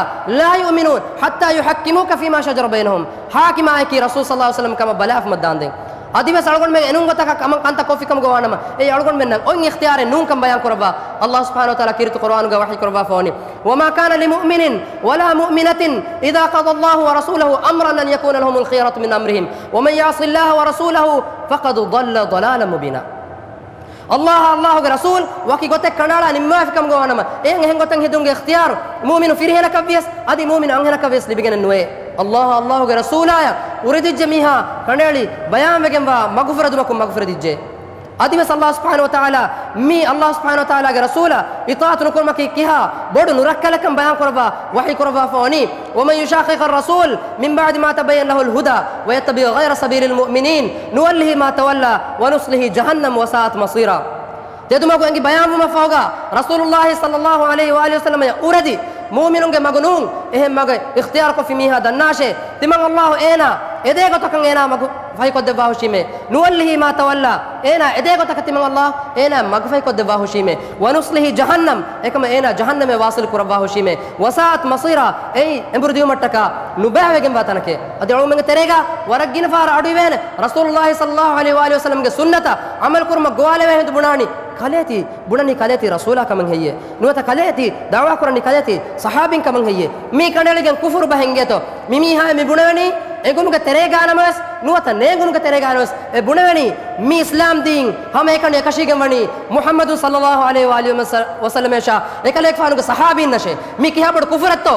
لا يؤمنون حتى يحكموك فيما شجر بينهم. ޙާކިމާއެކީ ރަސޫލު ޞައްލަﷲ ޢަލައިހި ވަސައްލަމް ކަމަށް ބަލާފަ ދާންދެން. އަދިވެސް އަޅުގަނޑުމެން އެނޫން ގޮތަކަށް ކަމަށް ކަންތައް ކޮށްފި ކަމުގަ ވާނަމަ، އެއީ އަޅުގަނޑުމެންނަށް އޮތް އިޚްތިޔާރެއް ނޫން ކަން ބަޔާން ކުރައްވާ ﷲ ސުބްޙާނަހޫ ވަތަޢާލާ ކީރިތި ޤުރުއާނުގަ ވަޙީ ކުރައްވާފަ ވަނީ. وما كان لمؤمن ولا مؤمنة إذا قضى الله ورسوله أمرا أن يكون لهم الخيرة من أمرهم ومن يعص الله ورسوله فقد ضل ضلالا مبينا. ﷲ، ﷲގެ ރަސޫލް ވަކި ގޮތެއް ކަނޑައަޅާ ނިންމާފި ކަމުގަ ވާނަމަ، އެހެން އެހެން ގޮތަށް ހެދުމުގެ އިޚްތިޔާރު މުއުމިނު ފިރިހެނަކަށްވިޔަސް އަދި މުއުމިނު އަންހެނަކަށްވިޔަސް ލިބިގެނެއް ނުވޭ. ﷲ، ﷲގެ ރަސޫލާޔަށް އުރެދިއްޖެ މީހާ ކަނޑައެޅި ބަޔާންވެގެންވާ މަގުފުރެދުމަކުން މަގުފުރެދިއްޖެ. އަދިވެސް ﷲ ސުބްޙާނަހޫ ވަތަޢާލާ މީ ﷲ ސުބްޙާނަހޫ ވަތަޢާލާގެ ރަސޫލަށް އިޠާޢަތު ނުކުރުމަކީ ކިހާ ބޮޑު ނުރައްކަލަކަން ބަޔާން ކުރައްވާ ވަޙީ ކުރައްވާފަ ވަނީ. ومن يشاقق الرسول من بعد ما تبين له الهدى ويتبع غير سبيل المؤمنين نوله ما تولى ونصله جهنم وساءت مصيرا. ތެދުމަގު އެނގި ބަޔާންވުމަށްފަހުގަ ރަސޫލުﷲ ޞައްލަﷲ ޢަލައިހި ވައާލިހި ވަސައްލަމަޔަށް އުރެދި މުއުމިނުންގެ މަގު ނޫން، އެހެން މަގެއް އިޚްތިޔާރުކޮށްފި މީހާ ދަންނާށޭ، ތިމަން ﷲ އޭނާ އެދޭ ގޮތަކަށް އޭނާ މަގު ފަހިކޮށްދެއްވާހުށީމޭ. نوله ما تولى، އޭނާ އެދޭ ގޮތަކަށް ތިމަން ﷲ އޭނާ މަގުފަހިކޮށްދެއްވާހުށީމޭ. ونصله جهنم، އެކަމަށް އޭނާ ޖަހަންނަމެއް ވާޞިލް ކުރައްވާހުށީމޭ. وساءت مصيرا، އެއީ އެނބުރިދިއުމަށްޓަކާ ނުބައިވެގެންވާ ތަނަކޭ. އަދި އަޅުގަނޑުމެންގެ ތެރޭގަ ވަރަށް ގިނަ ފަހަރަށް އަޑުއިވޭނެ ރަސޫލުﷲ ޞައްލަﷲ ޢަލައިހި ވައާލިހި ވަސައްލަމްގެ ސުންނަތަށް ޢަމަލު ކުރުމަށް ގޮވާލެވޭ ހިނދު ބުނާނީ ކަލޭތީ، ބުނަނީ ކަލޭތީ ރަސޫލާ ކަމަށް ހެއްޔޭ؟ ނުވަތަ ކަލޭތީ ދަޢުވާ ކުރަނީ ކަލޭތީ ޞަޙާބީން ކަމަށް ހެއްޔޭ؟ މީ ކަނޑައެޅިގެން ކުފުރު ބަހެއް އިނގޭތޯ؟ މި މީހާ މި ބުނެވެނީ އެނގުނުގެ ތެރޭގާ ނަމަވެސް، ނުވަތަ ނޭނގުނުގެ ތެރޭގާ ނަމަވެސް، އެ ބުނެވެނީ މި އިސްލާމް ދީން ހަމައެކަނި އެކަށީގެން ވަނީ މުޙައްމަދު ޞައްލަﷲ ޢަލައިހި ވައާލިހި ވަސައްލަމައަށާ އެކަލޭގެފާނުގެ ޞަޙާބީންނަށޭ. މީ ކިހާ ބޮޑު ކުފުރެއްތޯ؟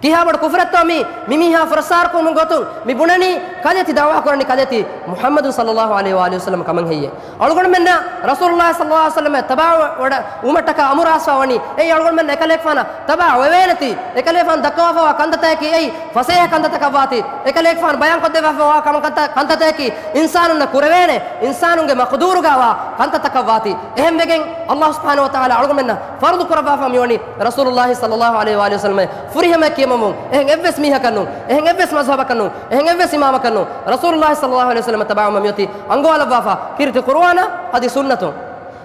ކިހާ ބޮޑު ކުފުރެއްތޯ މީ؟ މި މީހާ ފުރައްސާރަ ކުރުމުގެ ގޮތުން މި ބުނަނީ ކަލޭތި ދަޢުވާ ކުރަނީ ކަލޭތި މުޙައްމަދު ޞައްލަﷲ ޢަލައިހި ވައާލިހި ވަސައްލަމަ ކަމަށް ހެއްޔޭ؟ އަޅުގަނޑުމެންނަށް ރަސޫލުﷲ ޞައްލަﷲ ޢަލައިހި ވަސައްލަމަ ތަބާވަޑަ ވުމަށްޓަކާ އަމުރާސްވާ ވަނީ، އެއީ އަޅުގަނޑުމެން އެކަލޭގެފާނަށް ތަބާ ވެވޭނެތީ، އެކަލޭގެފާނު ދައްކަވާފަވާ ކަންތައްތަކަކީ އެއީ ފަސޭހަ ކަންތައްތަކަށްވާތީ، އެކަލޭގެފާނު ބަޔާންކޮށްދެއްވާފަވާ ކަމަކަށް ތަ-، ކަންތައްތަކަކީ އިންސާނުންނަށް ކުރެވޭނެ، އިންސާނުންގެ މަޤުދޫރުގަވާ ކަންތައްތަކަށްވާތީ. އެހެންވެގެން ﷲ ސުބްޙާނަހޫ ވަތަޢާލާ އަޅުގަނޑުމެންނަށް ފަރުޟު ކުރައްވާފަ މިވަނީ ރަސޫލުﷲ ޞައްލަﷲ ޢަލައިހި ވައާލިހި ވަސައްލަމަ ފުރިހަމަ ކިޔަމަންވުން. އެހެން އެއްވެސް މީހަކަށް ނޫން، އެހެން އެއްވެސް މަޒްހަބަކަށް ނޫން، އެހެން އެއްވެސް އިމާމަކަށް ނޫން، ރަސޫލުﷲ ޞައްލަﷲ ޢަލައިހި ވަސައްލަމަ ތަބާވުމަށް މިއޮތީ އަންގަވާލައްވާފަ ކީރިތި ޤުރުއާނާ އަދި ސުންނަތުން.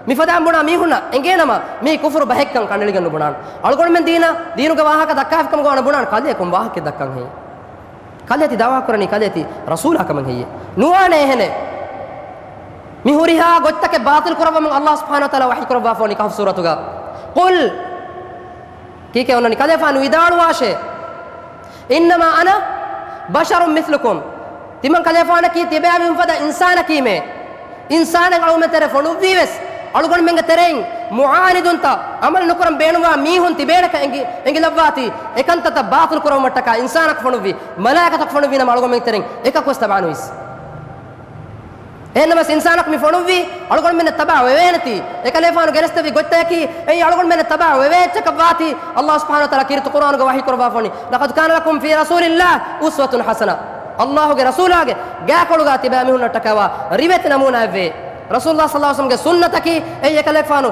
މިފަދައިން ބުނާ މީހުންނަށް އެނގޭނަމަ، މީ ކުފުރު ބަހެއްކަން ކަނޑައެޅިގެން ނުބުނާން. އަޅުގަނޑުމެން ދީނަށް، ދީނުގެ ވާހަކަ ދައްކާފިކަމުގަ ވާނަ ބުނާން ކަލޭ ކޮން ވާހަކައެއް ދައްކަން ހެއްޔޭ؟ ކަލޭތި ދަޢުވާ ކުރަނީ ކަލޭތި ރަސޫލާ ކަމަށް ހެއްޔޭ؟ ނުވާނެ އެހެނެއް. މި ހުރިހާ ގޮތްތަކެއް ބާޠިލް ކުރައްވަމުން ﷲ ސުބްޙާނަހޫ ވަތަޢާލާ ވަޙީ ކުރައްވާފަ ވަނީ ކަހްފު ސޫރަތުގަ. قل، ކީކޭ އޮންނަނީ؟ ކަލޭފާނު ވިދާޅުވާށޭ. إنما أنا بشر مثلكم. ތިމަން ކަލޭފާނަކީ ތިބޭ މީހުން ފަދަ އިންސާނަކީމޭ. އިންސާނެއް އަޅުގަނޑުމެން ތެރޭ ފޮނުއްވީވެސް، އަޅުގަނޑުމެންގެ ތެރެއިން މުޢާނިދުންތައް ޢަމަލު ނުކުރަން ބޭނުންވާ މީހުން ތިބޭނެކަން އެނގި، އެނގިލައްވާތީ، އެކަންތައްތައް ބާޠިލު ކުރެއްވުމަށްޓަކާ އިންސާނަކު ފޮނުއްވީ، މަލާއިކަތަކު ފޮނުއްވީ ނަމަ އަޅުގަނޑުމެންގެ ތެރެއިން އެކަކުވެސް ތަބާނުވީސް. އެހެންނަމަވެސް އިންސާނަކު މި ފޮނުއްވީ، އަޅުގަނޑުމެންނަށް ތަބާ ވެވޭނެތީ، އެކަލޭފާނު ގެނެސްދެއްވި ގޮތްތަކަކީ، އެއީ އަޅުގަނޑުމެންނަށް ތަބާ ވެވޭ އެއްޗަކަށް ވާތީ، ﷲ ސުބްޙާނަހޫ ވަތަޢާލާ ކީރިތި ޤުރުއާނުގަ ވަޙީ ކުރައްވާފަ ވަނީ، لقد كان لكم في رسول الله أسوة حسنة. ﷲގެ ރަސޫލާގެ ގާކޮޅުގަ ތިބޭ މީހުންނަށްޓަކާ ވާ ރިވެތި ނަމޫނާއެއްވޭ. ރަސޫލުﷲ ޞައްލަﷲ ޢަލައިހި ވަސައްލަމްގެ ސުންނަތަކީ، އެއީ އެކަލޭފާނު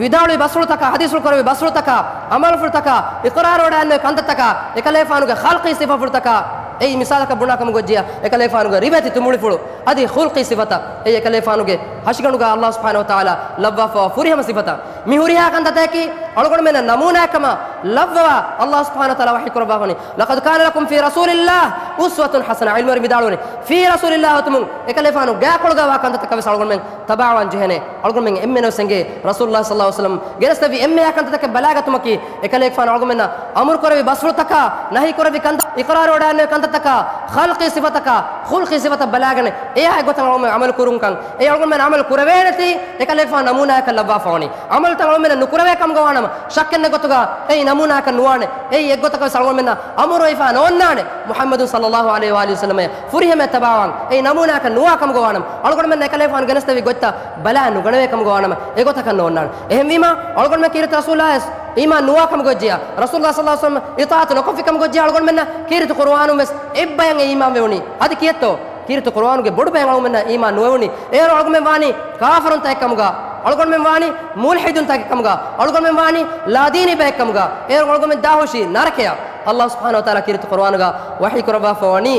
ވިދާޅުވި ބަސްފުޅުތަކާ، ޙަދީޘްފުޅު ކުރެއްވި ބަސްފުޅުތަކާ، ޢަމަލުފުޅުތަކާ، އިޤްރާރުވެވަޑައިގެންނެވި ކަންތައްތަކާ، އެކަލޭގެފާނުގެ ޚަލްޤީ ސިފަފުޅުތަކާ، އެއީ މިސާލަކަށް ބުނާ ކަމަށް ގޮއްޖިއްޔާ، އެކަލޭގެފާނުގެ ރިވެތި ތުނބުޅިފުޅު، އަދި ޚުލްޤީ ސިފަތައް، އެއީ އެކަލޭގެފާނުގެ ހަށިގަނޑުގަ ﷲ ސުބްޙާނަހޫ ވަތަޢާލާ ލައްވާފައިވާ ފުރިހަމަ ސިފަތައް. މި ހުރިހާ ކަންތައްތަކަކީ އަޅުގަނޑުމެންނަށް ނަމޫނާއެއްކަމަށް ލައްވަވާ، ﷲ ސުބްޙާނަހޫ ވަތަޢާލާ ވަޙީކުރައްވާފަވަނީ، "لقد كان لكم في رسول الله أسوة حسنة." ޢިލްމުވެރިން ވިދާޅުވަނީ، ފީ ރަސޫލިއްލާހި އުތުމުން އެކަލޭގެފާނު ގާތްކޮޅުގައިވާ ކަންތައްތަކަށް ވެސް އަޅުގަނޑުމެން ތަބާވާން ޖެހޭނެ. އަޅުގަނޑުމެން އެންމެނަށް ވެސް އެނގޭ ރަސޫލުﷲ ޞައްލަﷲ ޢަލައިހި ވަސައްލަމަ ގެނެސްދެއްވި އެންމެހާ ކަންތައްތަކެއް ބަލާގަތުމަކީ، އެކަލޭގެފާނު އަޅުގަނޑުމެންނަށް އަމުރުކުރެއްވި ބަސްފުޅުތަކާ، ނަހީކުރެއްވި ކަންތައް، އިޤްރާރުވެވަޑައިގެންނެވި ކަންތައްތަކާ، ޚަލްޤީ ސިފަތަކާ، ޚުލްޤީ ސިފަތައް ބަލާގެން އެޔާ އެއްގޮތަށް އަޅުގަނޑުމެން ޢަމަލު ކުރުންކަން. އެއީ އަޅުގަނޑުމެން ޢަމަލު ކުރެވޭނެތީ އެކަލޭގެފާނު ނަމޫނާއަކަށް ލައްވާފަވަނީ. ޢަމަލުތައް އަޅުގަނޑުމެންނަށް ނުކުރެވޭ ކަމުގަ ވާނަމަ، ޝައްކެއް ނެތް ގޮތުގަ އެއީ ނަމޫނާއަކަށް ނުވާނެ. އެއީ އެއްގޮތަކަށް ވެސް އަޅުގަނޑުމެންނަށް އަމުރުވެފަ ނޯންނާނެ. މުޙައްމަދު ޞައްލަﷲ ޢަލައިހި ވައާލިހި ވަސައްލަމަ ފުރިހަމަޔަށް ތަބާވާން. އެއީ ނަމޫނާއަކަށް ނުވާ ކަމުގަ ވާނަމަ، އަޅުގަނޑުމެންނަށް އެކަލޭގެފާނު ގެނެސްދެއްވި ގޮތްތައް ބަލާ ނުގަނެވޭ ކަމުގަ ވާނަމަ، އެގޮތަކަށް ނޯންނާނެ. އެހެންވީމަ، އަޅުގަނޑުމެން ކީރިތި ރަސޫލާޔަސް އީމާން ނުވާ ކަމުގަ ވެއްޖިއްޔާ، ރަސޫލުﷲ ޞައްލަﷲ ޢަލައިހި ވަސައްލަމަ އިޠާޢަތު ނުކޮށްފި ކަމުގަ ވެއްޖިއްޔާ، އަޅުގަނޑުމެންނަށް ކީރިތި ޤުރުއާނުން ވެސް އެއްބަޔަށް އެ އީމާން ވެވުނީ. އަދި ކިއެއްތޯ؟ ކީރިތި ޤުރުއާނުގެ ބޮޑު ބަޔަށް އަޅުގަނޑުމެންނަށް އީމާން ނުވެވުނީ. އޭރު އަޅުގަނޑުމެން ވާނީ ކާފަރުންތަކެއް ކަމުގަ، އަޅުގަނޑުމެން ވާނީ މުލްޙިދުންތަކެއް ކަމުގަ، އަޅުގަނޑުމެން ވާނީ ލާދީނީ ބައެއް ކަމުގަ، އޭރު އަޅުގަނޑުމެން ދާހުށީ ނަރަކަޔަށް. ﷲ ސުބްޙާނަހޫ ވަތަޢާލާ ކީރިތި ޤުރުއާނުގަ ވަޙީ ކުރައްވާފަ ވަނީ،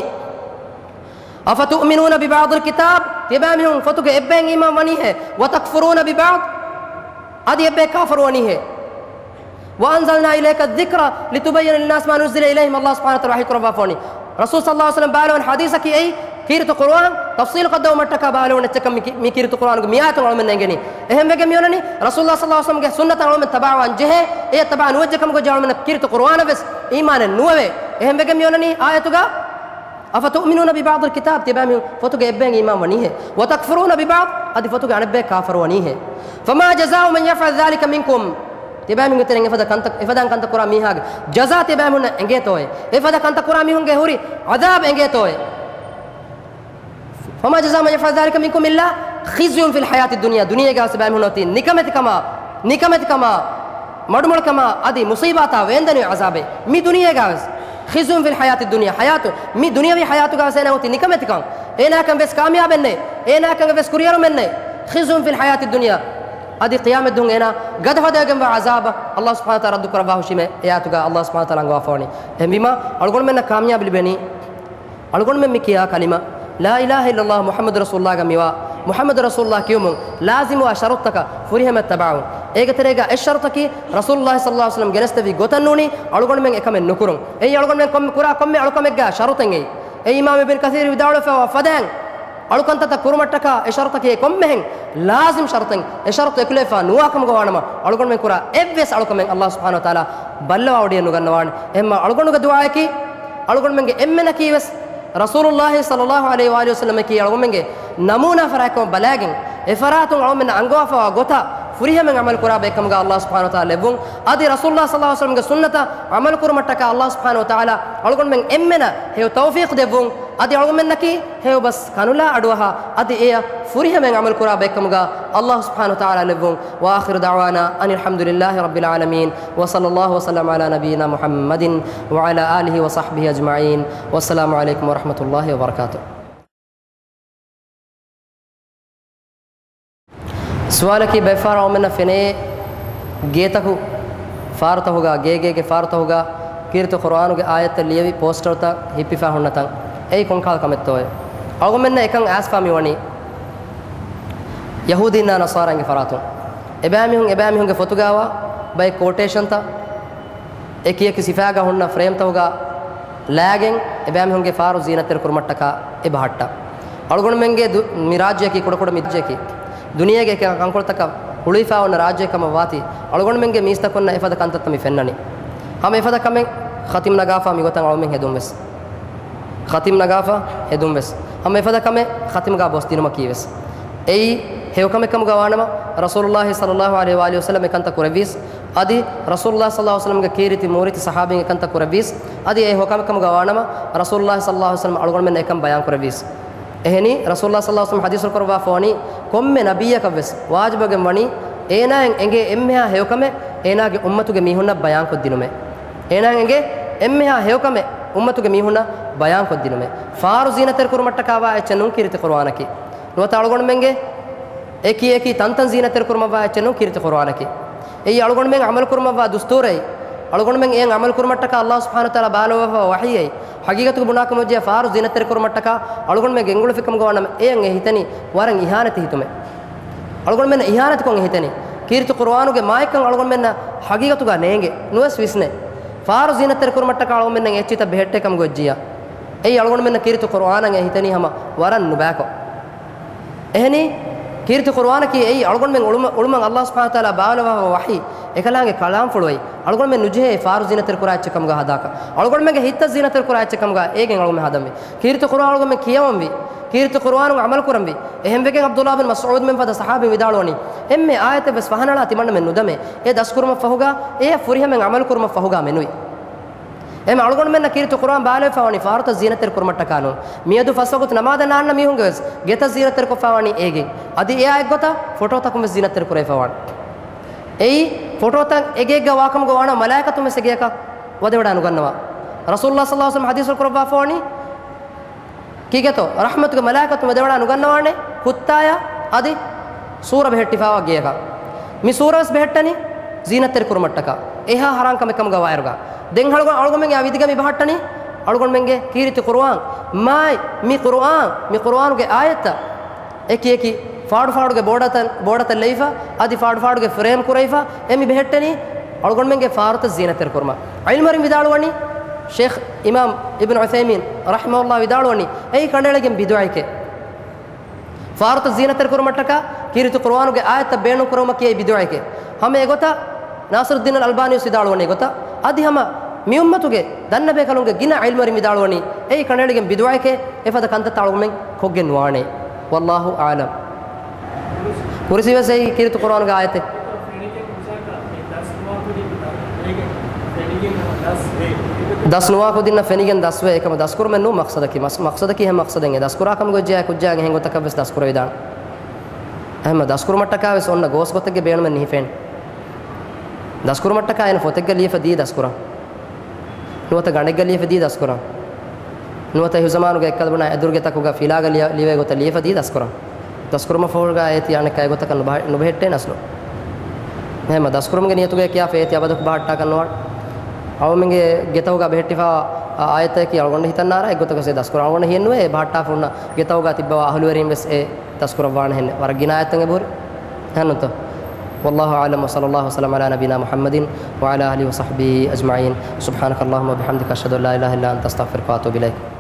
"أفتؤمنون ببعض الكتاب؟" ތިޔަބައިމީހުން ފޮތުގެ އެއްބައިން އީމާން ވަނީހޭ؟ "وتكفرون ببعض؟" އަދި އެއްބައެއް ކާފަރު ވަނީހޭ؟ "وأنزلنا إليك الذكر لتبين للناس ما نزل إليهم." ﷲ ސުބްޙާނަހޫ ވަތަޢާލާ ވަޙީ ކުރައްވާފަ ވަނީ. ރަސޫލު ޞައްލަﷲ ޢަލައިހި ވަސައްލަމަ ބާލަވާ ޙަދީޘަކީ އެއީ، ކީރިތި ޤުރުއާން ތަފްޞީލު ކޮށްދެއްވުމަށްޓަކާ ބާލަވާ އެއްޗަކަށް މި ކި-، މި ކީރިތި ޤުރުއާނުގެ މި އާޔަތުން އަޅުމެންނަށް އެނގެނީ. އެހެންވެގެން މިއޮންނަނީ، ރަސޫލުﷲ ޞައްލަﷲ ޢަލައިހި ވަސައްލަމަގެ ސުންނަތަށް އަޅުމެން ތަބާވާން ޖެހޭ، އެޔަށް ތަބާ ނުވެއްޖެ ކަމުގަ އަޅުމެންނަށް ކީރިތި ޤުރުއާނަށް ވެސް އީމާނެއް ނުވެވޭ. އެހެންވެގެން މިއޮންނަނީ އާޔަތުގަ، "أفتؤمنون ببعض الكتاب؟" ތިޔަބައިމީހުން ފޮތުގެ އެއްބައިން އީމާން ވަނީހޭ؟ "وتكفرون ببعض؟" އަދި ފޮތުގެ އަނެއްބައެއް ކާފަރު ވަނީހޭ؟ "فما جزاء من يفعل ذلك منكم؟" ތިޔަބައިމީހުންގެ ތެރެއިން އެފަދަ ކަންތައް، އެފަދަ ކަންތައް ކުރާ މީހާގެ ޖަޒާ ތިޔަބައިމީހުންނަށް އެނގޭތޯއޭ؟ އެފަދަ ކަންތައް ކުރާ މީހުންގެ ހުރި ޢަޛާބު އެނގޭތޯއޭ؟ "فما جزاء من يفعل ذلك منكم إلا خزي في الحياة الدنيا." ދުނިޔޭގަ ވެސް އެބައިމީހުންނަށް އޮތީ ނިކަމެތިކަމާ، ނިކަމެތިކަމާ، މަޑުމޮޅިކަމާ އަދި މުޞީބާތާ ވޭންދެނިވި ޢަޛާބެއް. މި ދުނިޔޭގަ ވެސް، خزي في الحياة الدنيا، ޙަޔާތު، މި ދުނިޔަވީ ޙަޔާތުގަ ވެސް އޭނާ އޮތީ ނިކަމެތިކަން. އޭނާކަން ވެސް ކާމިޔާބެއް ނެތް، އޭނާކަން ވެސް ކުރިއެރުމެއް ނެތް. خزي في الحياة الدنيا. އަދި ޤިޔާމަތްދުވަހު އޭނާ ގަދަފަދައިގެންވާ ޢަޛާބަށް ﷲ ސުބްޙާނަހޫ ވަތަޢާލާ ރައްދު ކުރައްވާ ހުށީމޭ އެ އާޔަތުގަ ﷲ ސުބްޙާނަހޫ ވަތަޢާލާ އަންގަވާފަވަނީ. އެހެންވީމާ، އަޅުގަނޑުމެންނަށް ކާމިޔާބު ލިބެނީ، އަޅުގަނޑުމެން މި ކިޔާ ކަލިމަ، لا إله إلا الله محمد رسول الله ގަ މިވާ، މުޙައްމަދު ރަސޫލުﷲ ކިޔުމުން ލާޒިމުވާ ޝަރުޠުތަކަށް ފުރިހަމަޔަށް ތަބާވުން. އޭގެ ތެރޭގަ އެއް ޝަރުޠަކީ، ރަސޫލުﷲ ޞައްލަﷲ ޢަލައިހި ވަސައްލަމަ ގެނެސްދެއްވި ގޮތަށް ނޫނީ، އަޅުގަނޑުމެން އެކަމެއް ނުކުރުން. އެއީ އަޅުގަނޑުމެން ކޮންމެ ކުރާ ކޮންމެ އަޅުކަމެއްގަ ޝަރުޠެއް އެއީ. އެ އިމާމް އިބްނު ކަޘީރު ވިދާޅުވެފައިވާ ފަދައިން، އަޅުކަންތައްތައް ކުރުމަށްޓަކާ އެ ޝަރުޠަކީ އެ ކޮންމެހެން ލާޒިމް ޝަރުޠެއް. އެ ޝަރުޠު އެކުލެވިފަ ނުވާ ކަމުގަ ވާނަމަ، އަޅުގަނޑުމެން ކުރާ އެއްވެސް އަޅުކަމެއް ﷲ ސުބްޙާނަހޫ ވަތަޢާލާ ބައްލަވާވޮޑިއެއް ނުގަންނަވާނެ. އެހެންމަ އަޅުގަނޑުގެ ދުޢާއަކީ، އަޅުގަނޑުމެންގެ އެންމެނަކީ ވެސް ރަސޫލުﷲ ޞައްލަﷲ ޢަލައިހި ވައާލިހި ވަސައްލަމަކީ އަޅުގަނޑުމެންގެ ނަމޫނާ ފަރާތްކަމަށް ބަލާގެން، އެ ފަރާތުން އަޅުގަނޑުމެންނަށް އަންގަވާފައިވާ ގޮތަށް ފުރިހަމައިން ޢަމަލު ކުރާ ބައެއްކަމުގަ ﷲ ސުބްޙާނަހޫ ވަތަޢާލާ ލެއްވުން. އަދި ރަސޫލުﷲ ޞައްލަﷲ ޢަލައިހި ވަސައްލަމަގެ ސުންނަތަށް ޢަމަލު ކުރުމަށްޓަކާ ﷲ ސުބްޙާނަހޫ ވަތަޢާލާ އަޅުގަނޑުމެން އެންމެނަށް ހެޔޮ ތައުފީޤު ދެއްވުން. އަދި އަޅުގަނޑުމެންނަކީ ހެޔޮ ބަސް ކަނުލާ އަޑުއަހާ، އަދި އެއަށް ފުރިހަމައިން ޢަމަލު ކުރާ ބައެއްކަމުގަ ﷲ ސުބްޙާނަހޫ ވަތަޢާލާ ލެއްވުން. وآخر دعوانا أن الحمد لله رب العالمين، وصلى الله وسلم على نبينا محمد وعلى آله وصحبه أجمعين، والسلام عليكم ورحمة الله وبركاته. ސުވާލަކީ، ބައެއް ފަހަރަށް އަޅުގަނޑުމެންނަށް ފެނޭ ގޭތަކު ފާރުތަކުގަ، ގޭގޭގެ ފާރުތަކުގަ ކީރިތި ޤުރުއާނުގެ އާޔަތްތައް ލިޔެވި ޕޯސްޓަރުތައް ހިއްޕިފަ ހުންނަތަން. އެއީ ކޮންކަހަލަ ކަމެއްތޯއޭ؟ އަޅުގަނޑުމެންނަށް އެކަން އައިސްފަ މިވަނީ ޔަހޫދީންނާ ނަޞާރާއިންގެ ފަރާތުން. އެބައިމީހުން، އެބައިމީހުންގެ ފޮތުގައިވާ ބައެއް ކޯޓޭޝަންތައް، އެކި އެކި ސިފައިގަ ހުންނަ ފްރޭމްތަކުގަ ލާގެން އެބައިމީހުންގެ ފާރު ޒީނަތްތެރިކުރުމަށްޓަކާ އެބަހައްޓާ. އަޅުގަނޑުމެންގެ ދު-، މި ރާއްޖެއަކީ ކުޑަކުޑަ މި ރާއްޖެއަކީ ދުނިޔޭގެ އެކި ކަންކޮޅުތަކަށް ހުޅުވިފައި އޮންނަ ރާއްޖެއެއް ކަމަށް ވާތީ، އަޅުގަނޑުމެންގެ މީސްތަކުންނަށް އެފަދަ ކަންތައްތައް މި ފެންނަނީ. ހަމަ އެފަދަ ކަމެއް ޚަތިމް ނަގާފަ މިގޮތަށް އަޅުމެން ހެދުން ވެސް. ޚަތިމް ނަގާފަ ހެދުން ވެސް. ހަމަ އެފަދަ ކަމެއް ޚަތިމްގާ ބޮސް ދިނުމަކީ ވެސް. އެއީ ހެޔޮކަމެއް ކަމުގަ ވާނަމަ، ރަސޫލުﷲ ޞައްލަﷲ ޢަލައިހި ވައާލިހި ވަސައްލަމަ އެކަންތައް ކުރެއްވީސް. އަދި ރަސޫލުﷲ ޞައްލަﷲ ޢަލައިހި ވަސައްލަމަގެ ކީރިތި މޫރިތި ޞަޙާބީން އެކަންތައް ކުރެއްވީސް. އަދި އެ ހެޔޮކަމެއް ކަމުގަ ވާނަމަ، ރަސޫލުﷲ ޞައްލަﷲ ޢަލައިހި ވަސައްލަމަ އަޅުގަނޑުމެންނަށް އެކަން ބަޔާން ކުރެއްވީސް. އެހެނީ، ރަސޫލުﷲ ޞައްލަﷲ ޢަލައިހި ވަސައްލަމަ ޙަދީޘްފުޅު ކުރައްވާފަ ވަނީ، ކޮންމެ ނަބިއްޔަކަށް ވެސް ވާޖިބުވެގެން ވަނީ، އޭނާއަށް އެނގޭ އެންމެހާ ހެޔޮކަމެއް އޭނާގެ އުއްމަތުގެ މީހުންނަށް ބަޔާންކޮށްދިނުމޭ. އޭނާއަށް އެނގޭ އެންމެހާ ހެޔޮކަމެއް އުއްމަތުގެ މީހުންނަށް ބަޔާންކޮށްދިނުމޭ. ފާރު ޒީނަތްތެރިކުރުމަށްޓަކާވާ އެއްޗެއް ނޫން ކީރިތި ޤުރުއާނަކީ. ނުވަތަ އަޅުގަނޑުމެންގެ އެކި އެކި ތަންތަން ޒީނަތްތެރިކުރުމަށްވާ އެއްޗެއް ނޫން ކީރިތި ޤުރުއާނަކީ. އެއީ އަޅުގަނޑުމެން ޢަމަލުކުރުމަށްވާ ދުސްތޫރެއް. އަޅުގަނޑުމެން އެއަށް ޢަމަލުކުރުމަށްޓަކާ ﷲ ސުބްޙާނަހޫ ވަތަޢާލާ ބާލަވާފައިވާ ވަޙީއެއް. ޙަޤީޤަތުގަ ބުނާކަމަށްޖެހޭ ފާރު ޒީނަތްތެރިކުރުމަށްޓަކާ އަޅުގަނޑުމެން ގެންގުޅުއްފިކަމުގަ ވަނަމަ އެއަށް އެ ހިތަނީ ވަރަށް އިހާނެތި ހިތުމެއް. އަޅުގަނޑުމެންނަށް އިހާނެތިކޮށް އެ ހިތަނީ. ކީރިތި ޤުރުއާނުގެ މާތްކަން އަޅުގަނޑުމެންނަށް ޙަޤީޤަތުގަ ނޭނގެ ނުވެސް ވިސްނޭ. ފާރު ޒީނަތްތެރިކުރުމަށްޓަކާ އަޅުގަނޑުމެންނަށް އެއްޗިތައް ބެހެއްޓޭ ކަމުގަ ވެއްޖިއްޔާ. އެއީ އަޅުގަނޑުމެންނަށް ކީރިތި ޤުރުއާނަށް އެ ހިތަނީ ހަމަ ވަރަށް ނުބައިކޮށް. އެހެނީ، ކީރިތި ޤުރުއާނަކީ އެއީ އަޅުގަނޑުމެން އުޅުމަ-، އުޅުމަށް ﷲ ސުބްޙާނަހޫ ވަތަޢާލާ ބާވައިލަވާފައިވާ ވަޙީ، އެކަލާނގެ ކަލާމްފުޅު އެއީ. އަޅުގަނޑުމެން ނުޖެހޭ އެ ފާރު ޒީނަތްތެރިކުރާ އެއްޗެއް ކަމުގަ ހަދާކަށް. އަޅުގަނޑުމެންގެ ހިތްތައް ޒީނަތްތެރިކުރާ އެއްޗެއް ކަމުގަ އޭގެން އަޅުގަނޑުމެން ހަދަންވީ. ކީރިތި ޤުރުއާން އަޅުގަނޑުމެން ކިޔަވަންވީ. ކީރިތި ޤުރުއާނުން ޢަމަލުކުރަންވީ. އެހެންވެގެން ޢަބްދުﷲ ބިން މަސްޢޫދު މެންފަދަ ޞަޙާބީން ވިދާޅުވަނީ، އެންމެ އާޔަތެއްވެސް ފަހަނަޅާ ތިމަންނަމެން ނުދަމޭ. އެ ދަސްކުރުމަށްފަހުގަ، އެއަށް ފުރިހަމައިން ޢަމަލުކުރުމަށްފަހުގަ މެނުވީ. އެހެން އަޅުގަނޑުމެންނަށް ކީރިތި ޤުރުއާން ބާލެވިފައިވަނީ ފާރުތައް ޒީނަތްތެރިކުރުމަށްޓަކާ ނޫން. މިއަދު ފަސް ވަގުތު ނަމާދަށް ނާންނަ މީހުންގެވެސް ގެތައް ޒީނަތްތެރިކޮށްފައިވަނީ އޭގެން. އަދި އެއާ އެއްގޮތަށް ފޮޓޯތަކުންވެސް ޒީނަތްތެރިކުރެވިފައިވާނެ. އެއީ ފޮޓޯތައް އެގެއެއްގަ ވާކަމުގަ ވާނަމަ މަލާއިކަތުންވެސް އެގެއަކަށް ވަދެވަޑައި ނުގަންނަވާ. ރަސޫލުﷲ ޞައްލަﷲ ޢަލައިހި ވަސައްލަމަ ޙަދީޘްފުޅު ކުރައްވާފައިވަނީ، ކީގެތޯ؟ ރަޙްމަތުގެ މަލާއިކަތުން ވަދެވަޑައި ނުގަންނަވާނެ ކުއްތާޔާ އަދި ސޫރަ ބެހެއްޓިފައިވާ ގެޔަކަށް. މި ސޫރަވެސް ބެހެއްޓަނީ ޒީނަތްތެރިކުރުމަށްޓަކާ. އެހާ ޙަރާން ކަމެއް ކަމުގަ ވާއިރުގަ. ދެން އަޅުގަ-، އަޅުގަނޑުމެން އެއާ ވިދިގަ މި ބަހައްޓަނީ އަޅުގަނޑުމެންގެ ކީރިތި ޤުރުއާން. މާތް މި ޤުރުއާން، މި ޤުރުއާނުގެ އާޔަތްތައް އެކި އެކި ފާޑު ފާޑުގެ ބޯޑަތައް، ބޯޑަތައް ލެއިފަ، އަދި ފާޑު ފާޑުގެ ފްރޭމް ކުރެވިފަ، އެ މި ބެހެއްޓެނީ އަޅުގަނޑުމެންގެ ފާރުތައް ޒީނަތްތެރިކުރުމަށް. ޢިލްމުވެރިން ވިދާޅުވަނީ، ޝޭޚް އިމާމް އިބްނު ޢުޘައިމީން ރަޙިމަހުﷲ ވިދާޅުވަނީ، އެއީ ކަނޑައެޅިގެން ބިދުޢައެކޭ. ފާރުތައް ޒީނަތްތެރިކުރުމަށްޓަކާ ކީރިތި ޤުރުއާނުގެ އާޔަތްތައް ބޭނުން ކުރެވުމަކީ އެއީ ބިދުޢައެކޭ. ހަމަ އެގޮތަށް ނާޞިރުއްދީނުލް އަލްބާނީވެސް ވިދާޅުވަނީ އެގޮތަށް. އަދި ހަމަ މި އުއްމަތުގެ ދަންނަ ބޭކަލުންގެ ގިނަ ޢިލްމުވެރިން ވިދާޅުވަނީ، އެއީ ކަނޑައެޅިގެން ބިދުޢައެކޭ، އެފަދަ ކަންތައްތައް އަޅުގަނޑުމެން ކޮށްގެން ނުވާނެ. ވައްލާހު އަޢުލަމް. ކުރުސީވެސް އެއީ ކީރިތި ޤުރުއާނުގެ އާޔަތެއް. ދަސް ނުވާ ކުދިންނަށް ފެނިގެން ދަސްވޭ. އެކަމަ ދަސްކުރުމެއް ނޫން މަޤްޞަދަކީ. މަސް-، މަޤްޞަދަކީ ހަމަ މަޤްޞަދެއް. އެ ދަސްކުރާ ކަމުގަ ވެއްޖެ އާ ކުއްޖާއަށް އެހެން ގޮތަކަށް ވެސް ދަސްކުރެވިދާނެ. އެހެންމަ ދަސްކުރުމަށްޓަކާ ވެސް އޮންނަ ގޯސް ގޮތެއްގެ ބޭނުމެއް ނުހިފޭނެ. ދަސްކުރުމަށްޓަކާ އޭނަ ފޮތެއްގަ ލިޔެފަ ދީ ދަސްކުރަން. ނުވަތަ ގަނޑެއްގަ ލިޔެފަ ދީ ދަސްކުރަން. ނުވަތަ ހިތްޒަމާނުގެ އެއްކަލަ ބުނާ އެދުރުގެތަކުގަ ފިލާގަ ލިޔ-، ލިޔެވޭ ގޮތަށް ލިޔެފަ ދީ ދަސްކުރަން. ދަސްކުރުމަށްފަހުގަ އޭތި އަނެއްކާ އެގޮތަކަށް ނުބަހެ-، ނުބެހެއްޓޭނެ އަސްލު. އެހެންމަ ދަސްކުރުމުގެ ނިޔަތުގަ ކިޔާފަ އޭތި އަބަދަކު ބަހައްޓާކަށް ނުވާނެ. އަޅުގަނޑުމެންގެ ގެތަކުގަ ބެހެއްޓިފައިވާ އާޔަތަކީ އަޅުގަނޑު ހިތަށް ނާރާ އެއްގޮތަކަށް ވެސް ދަސްކުރަން. އަޅުގަނޑަށް ހިއެއްނުވޭ އެ ބަހައްޓާފަ ހުންނަ ގެތަކުގަ ތިއްބަވާ އަހުލުވެރިން ވެސް އެ ދަސްކުރައްވާނެހެން. ވަރަށް ގިނަ އާޔަތެއް އެބަހުރި. އެހެންނުތޯ؟ والله أعلم وصلى الله وسلم على نبينا محمد وعلى آله وصحبه أجمعين. سبحانك اللهم وبحمدك، أشهد أن لا إله إلا أنت، أستغفرك وأتوب إليك.